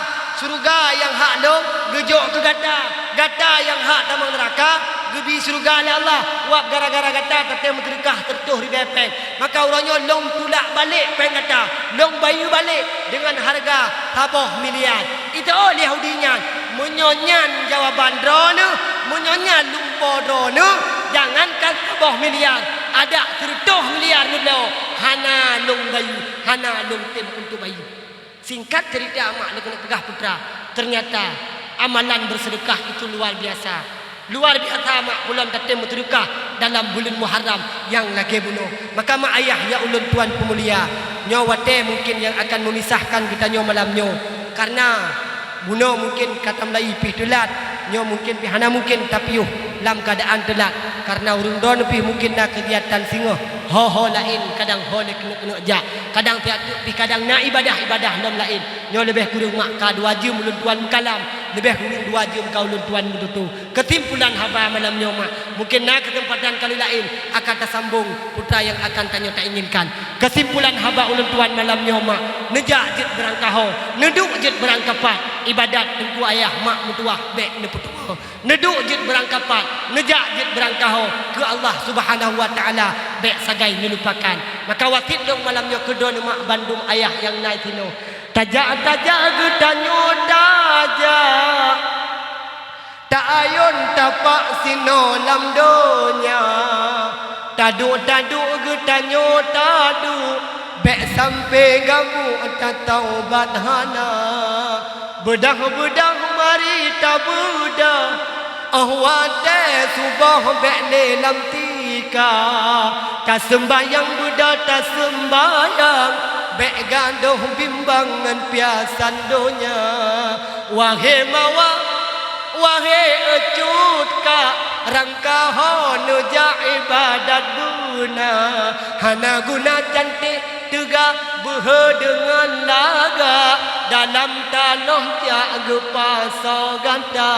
Syeuruga nyang hak lôn geujok keu gata. Gata nyang hak tamong neuraka, geubi syeuruga lé Allah. Wab gara-gara gata tatem meuseudeukah seureutôh ribée péng. Maka uroe nyoe lôn tulak balek péng gata, lôn bayeue balek deungon hareuga saboh miliar." Jitanyong lé Yahudi nyan, "Meunyoe nyan jawaban droeneuh, meunyoe nyan lumpoe droeneuh, jangankan saboh miliar, adak seureutôh miliar neubloe, hana lôn bayeue, hana lôn tem untuk bayeue." Singkat cerita, mak, lôn keuneuk peugah putra, ternyata amalan berseudeukah itu luar biasa. Luar biasa, mak, peue lom tatem meuseudeukah dalam buleuen Muharram nyang lagée bunoe. Maka, mak ayah nyang ulôn tuan peumulia, nyoe watée mungken nyang akan memisahkan geutanyoe malam nyoe. Karena bunoe mungken ka tameulayeue pih teulat, nyoe mungken pih hana mungken tapiôh lam keuadaan teulat. Karena ureuëng droeneuh pih mungken na keugiatan singoh, ho-ho laén, kadang ho lé keuneuk-keuneuk jak, kadang tiep-tiep pih kadang na ibadah-ibadah lom laén. Nyoe leubeh kureueng, mak, ka dua jeuem ulôn tuan meukalam, leubeh kureueng dua jeuem ka ulôn tuan meututoe. Keusimpulan haba malam nyoe, mak, mungken na keuseumpatan kali laén akan tasambong putra nyang akan tanyoe tainginkan. Keusimpulan haba ulôn tuan malam nyoe, mak, neujak jeuet beurangkaho, neuduek jeuet beurangkapat, ibadat teungku ayah mak meutuwah bék neupeutuwoe. Neuduek jeuet beurangkapat, neujak jeuet beurangkaho keu Allah Subhanahu wa Taala, bék sagai neulupakan. Maka wasiet lôn malam nyoe keu droeneuh mak bandum ayah nyang na sinoe. Tajak-tajak geutanyoe tajak, ta-ayon tapak sinoe lam donya. Taduek-taduek geutanyoe taduek, bék sampoe gabuek tataubat hana. Beudah-beudah mari tabeudah, óh watée suboh bék lé lam tika. Taseumbahyang beudah taseumbahyang, bék gadôh bimbang ngon piasan donya. Wahé mawa, wahé cut kak, rangkaho neujak ibadat beuna. Hana guna canték teuga beuhe deungon lagak, dalam tanoh jak geupasoe gata.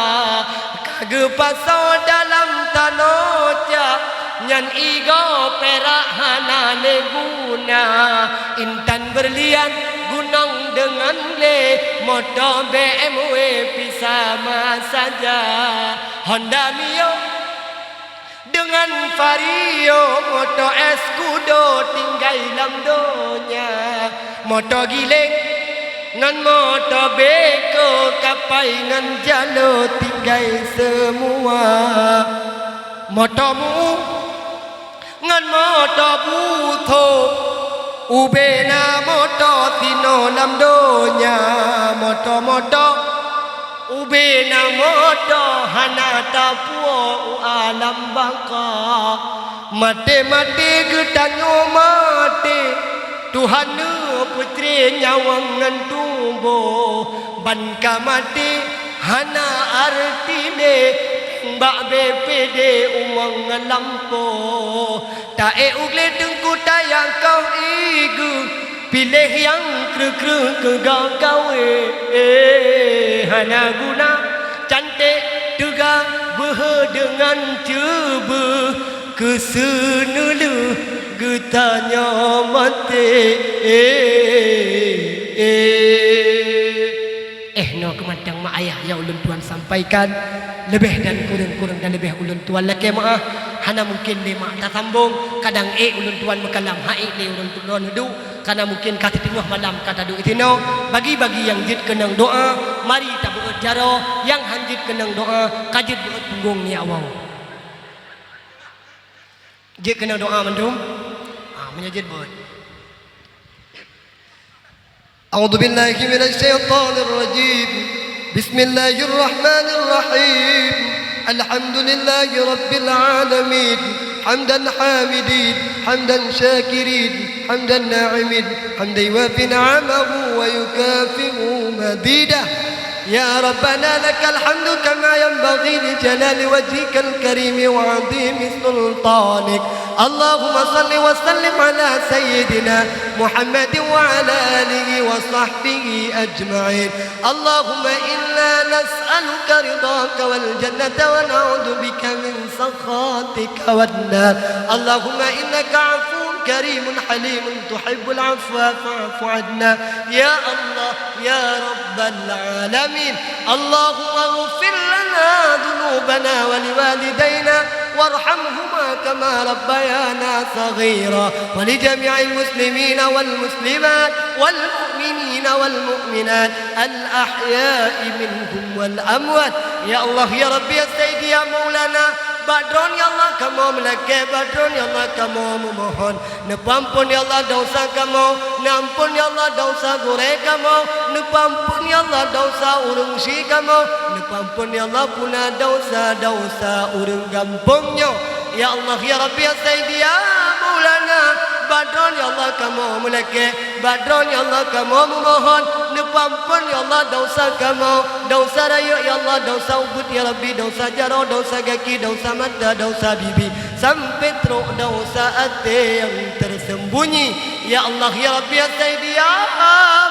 Ka geupasoe dalam tanoh jak, nyan igoe pirak hana lé guna. Intan beurlian gunong deungon glé, moto B M W pih sama saja. Honda Mio deungon Vario, moto Escudo tinggai lam donya. Moto Giléng ngon moto Beko, kapai ngon jalo tinggai seumua. Moto Mu ngon moto Butho, ubé na moto sinoe lam donya. Moto-moto ubé na moto hana tapuwoe u alam baka. Maté-maté geutanyoe maté, Tuhan neupeucré nyawöng ngon tuboh. Ban ka maté hana arti lé, bak B P D umong ngon lampôh. Ta-ék u glé teungku tayang koh ié geuh, piléh nyang kreueh-kreueh keu gagawé. Hana guna canték teuga beuhe deungon ceubeuh, keu seuneulheueh geutanyoe maté. Eh, nyoe keuh mantong mak ayah nyang ulôn tuan sampaikan, leubeh dan kureueng-kureueng dan leubeh ulôn tuan lakée meuáh. Hana mungken lé mak tasambong, kadang ék ulôn tuan meukalam, han ék lé ulôn tuan neuduek, karna mungken ka siteungoh malam ka taduek sinoe. Bagi-bagi nyang jeuet keunong doá, mari tabeuet jaroe, nyang han jeuet keunong doá, ka jeuet beuet punggong nyoe awai. Jeuet keunong doá mandum? Ah, meunyoe jeuet beuet. A'udzubillahi minasyaitonirrajim. Bismillahirrahmanirrahim. الحمد لله رب العالمين، حمد الحامدين، حمد الشاكرين، حمد الناعمين، حمدا يوافي نعمه ويكافئ مزيده. يا ربنا لك الحمد كما ينبغي لجلال وجهك الكريم وعظيم سلطانك. اللهم صل وسلم على سيدنا محمد وعلى آله وصحبه أجمعين. اللهم إنا نسألك رضاك والجنة ونعوذ بك من سخطك والنار. اللهم إنك عفو كريم حليم تحب العفو فاعف عنا. يا الله، يا رب العالمين، اللهم اغفر لنا ذنوبنا ولوالدينا وارحمهما كما ربيانا صغيرا، ولجميع المسلمين والمسلمات والمؤمنين والمؤمنات الأحياء منهم والأموات. Ya Allah, ya Rabbi, ya Sayyidi, ya Maulana, bak Droeneuh ya Allah kamoe meulakée, bak Droeneuh ya Allah kamoe meumohon. Neupeuamphon ya Allah desya kamoe, neuamphon ya Allah desya gurée kamoe, neupeuamphon ya Allah desya ureuëng sie kamoe, neupeuamphon ya Allah puna desya-desya ureuëng gampông nyoe. Ya Allah, ya Rabbi, ya Sayyidi, ya Maulana, bak Droeneuh ya Allah kamoe meulakée, bak Droeneuh ya Allah kamoe meumohon, neupeuamphon ya Allah desya kamoe, desya rayeuk ya Allah, desya ubit ya Rabbi, desya jaroe, desya gaki, desya mata, desya bibi, sampai trok desya até nyang tersembunyi. Ya Allah, ya Rabbi, ya Sayyidi, ya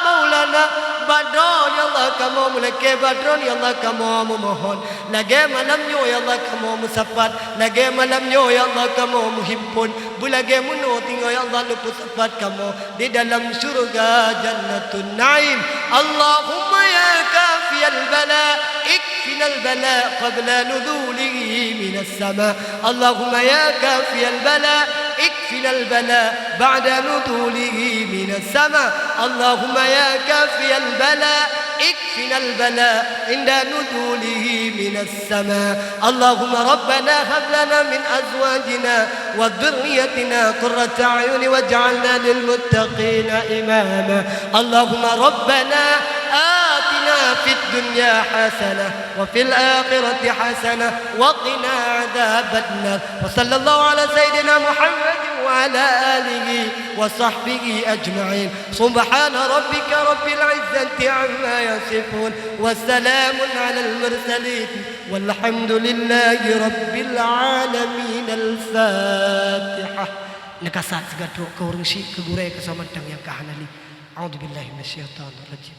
Maulana, bak Droeneuh ya Allah kamoe meulakée, bak Droeneuh ya Allah kamoe meumohon. Lagée malam nyoe ya Allah kamoe meusapat, lagée malam nyoe ya Allah kamoe meuhimpon, beulagée meunoe teungoh ya Allah neupeusapat kamoe di dalam syeuruga Jannatun Naim. Allahumma ya kafiyal bala, ikfinal bala qabla nuzulihi minas sama. Allahumma ya kafiyal bala, ikfinal bala ba'da nuzulihi minas sama. Allahumma ya kafiyal bala, ikfinal bala inda nuzulihi minas sama. Allahumma rabbana hab lana min azwajina wa dhurriyyatina qurrata a'yun waj'alna lil muttaqina imama. Allahumma rabbana atina fid dunya hasanah wa fil akhirati hasanah wa qina adzabannar. Wa sallallahu ala sayyidina Muhammadin wa ala alihi wa sahbihi ajma'in. Subhana rabbika rabbil izzati amma yasifun. Wa salamun alal mursalin. Walhamdulillahi rabbil alamin. Al-Fatihah. Neukasat sigatrok keu ureuëng syiek, keu gurée, keu soe mantong nyang ka hana li. A'udzubillahi minasyaitonirrajim.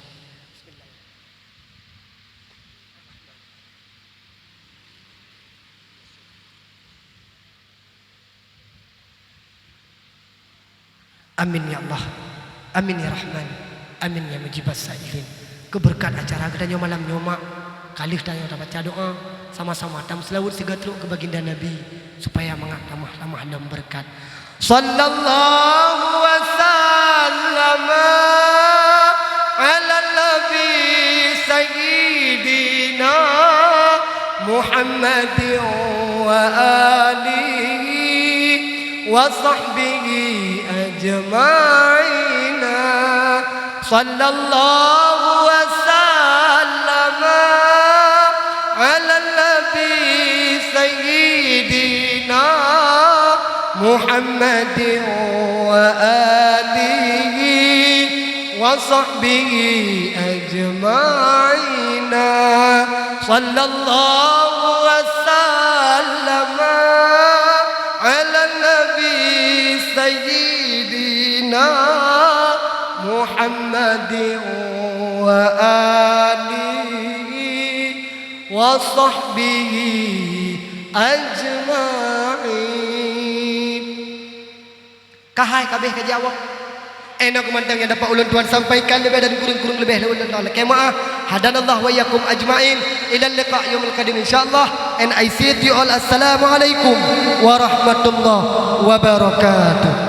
Amin ya Allah. Amin ya Rahman. Amin ya Mujibas Sailin. Keu beureukat acara geutanyoe malam nyoe, mak, ka lheueh tanyoe tabaca doa, sama-sama tameuseulaweuet sigatrok keu Baginda Nabi, supaya mangat tamah-tamah lom beureukat. Sallallahu wa sallama ala nabi sayyidina Muhammadin wa alihi wa sahbihi ajma'ina. Sallallahu wa sallama ala nabi sayyidina Muhammadin wa alihi wa sahbihi ajma'ina. Sallallahu wa sallama ala nabi sayyidina Muhammadin wa alihi wa sahbihi ajma'in. Ka hai ka abéh ka jaweueb. Inoe keuh mantong nyang dapat ulôn tuan sampaikan, leubeh dan kureueng-kureueng leubeh lôn lakée meu'ah. Hadanallahu wa iyyakum ajma'in. Ilal liqa' yaumil qadim insyaallah. And I say to you all, assalamualaikum warahmatullahi wabarakatuh.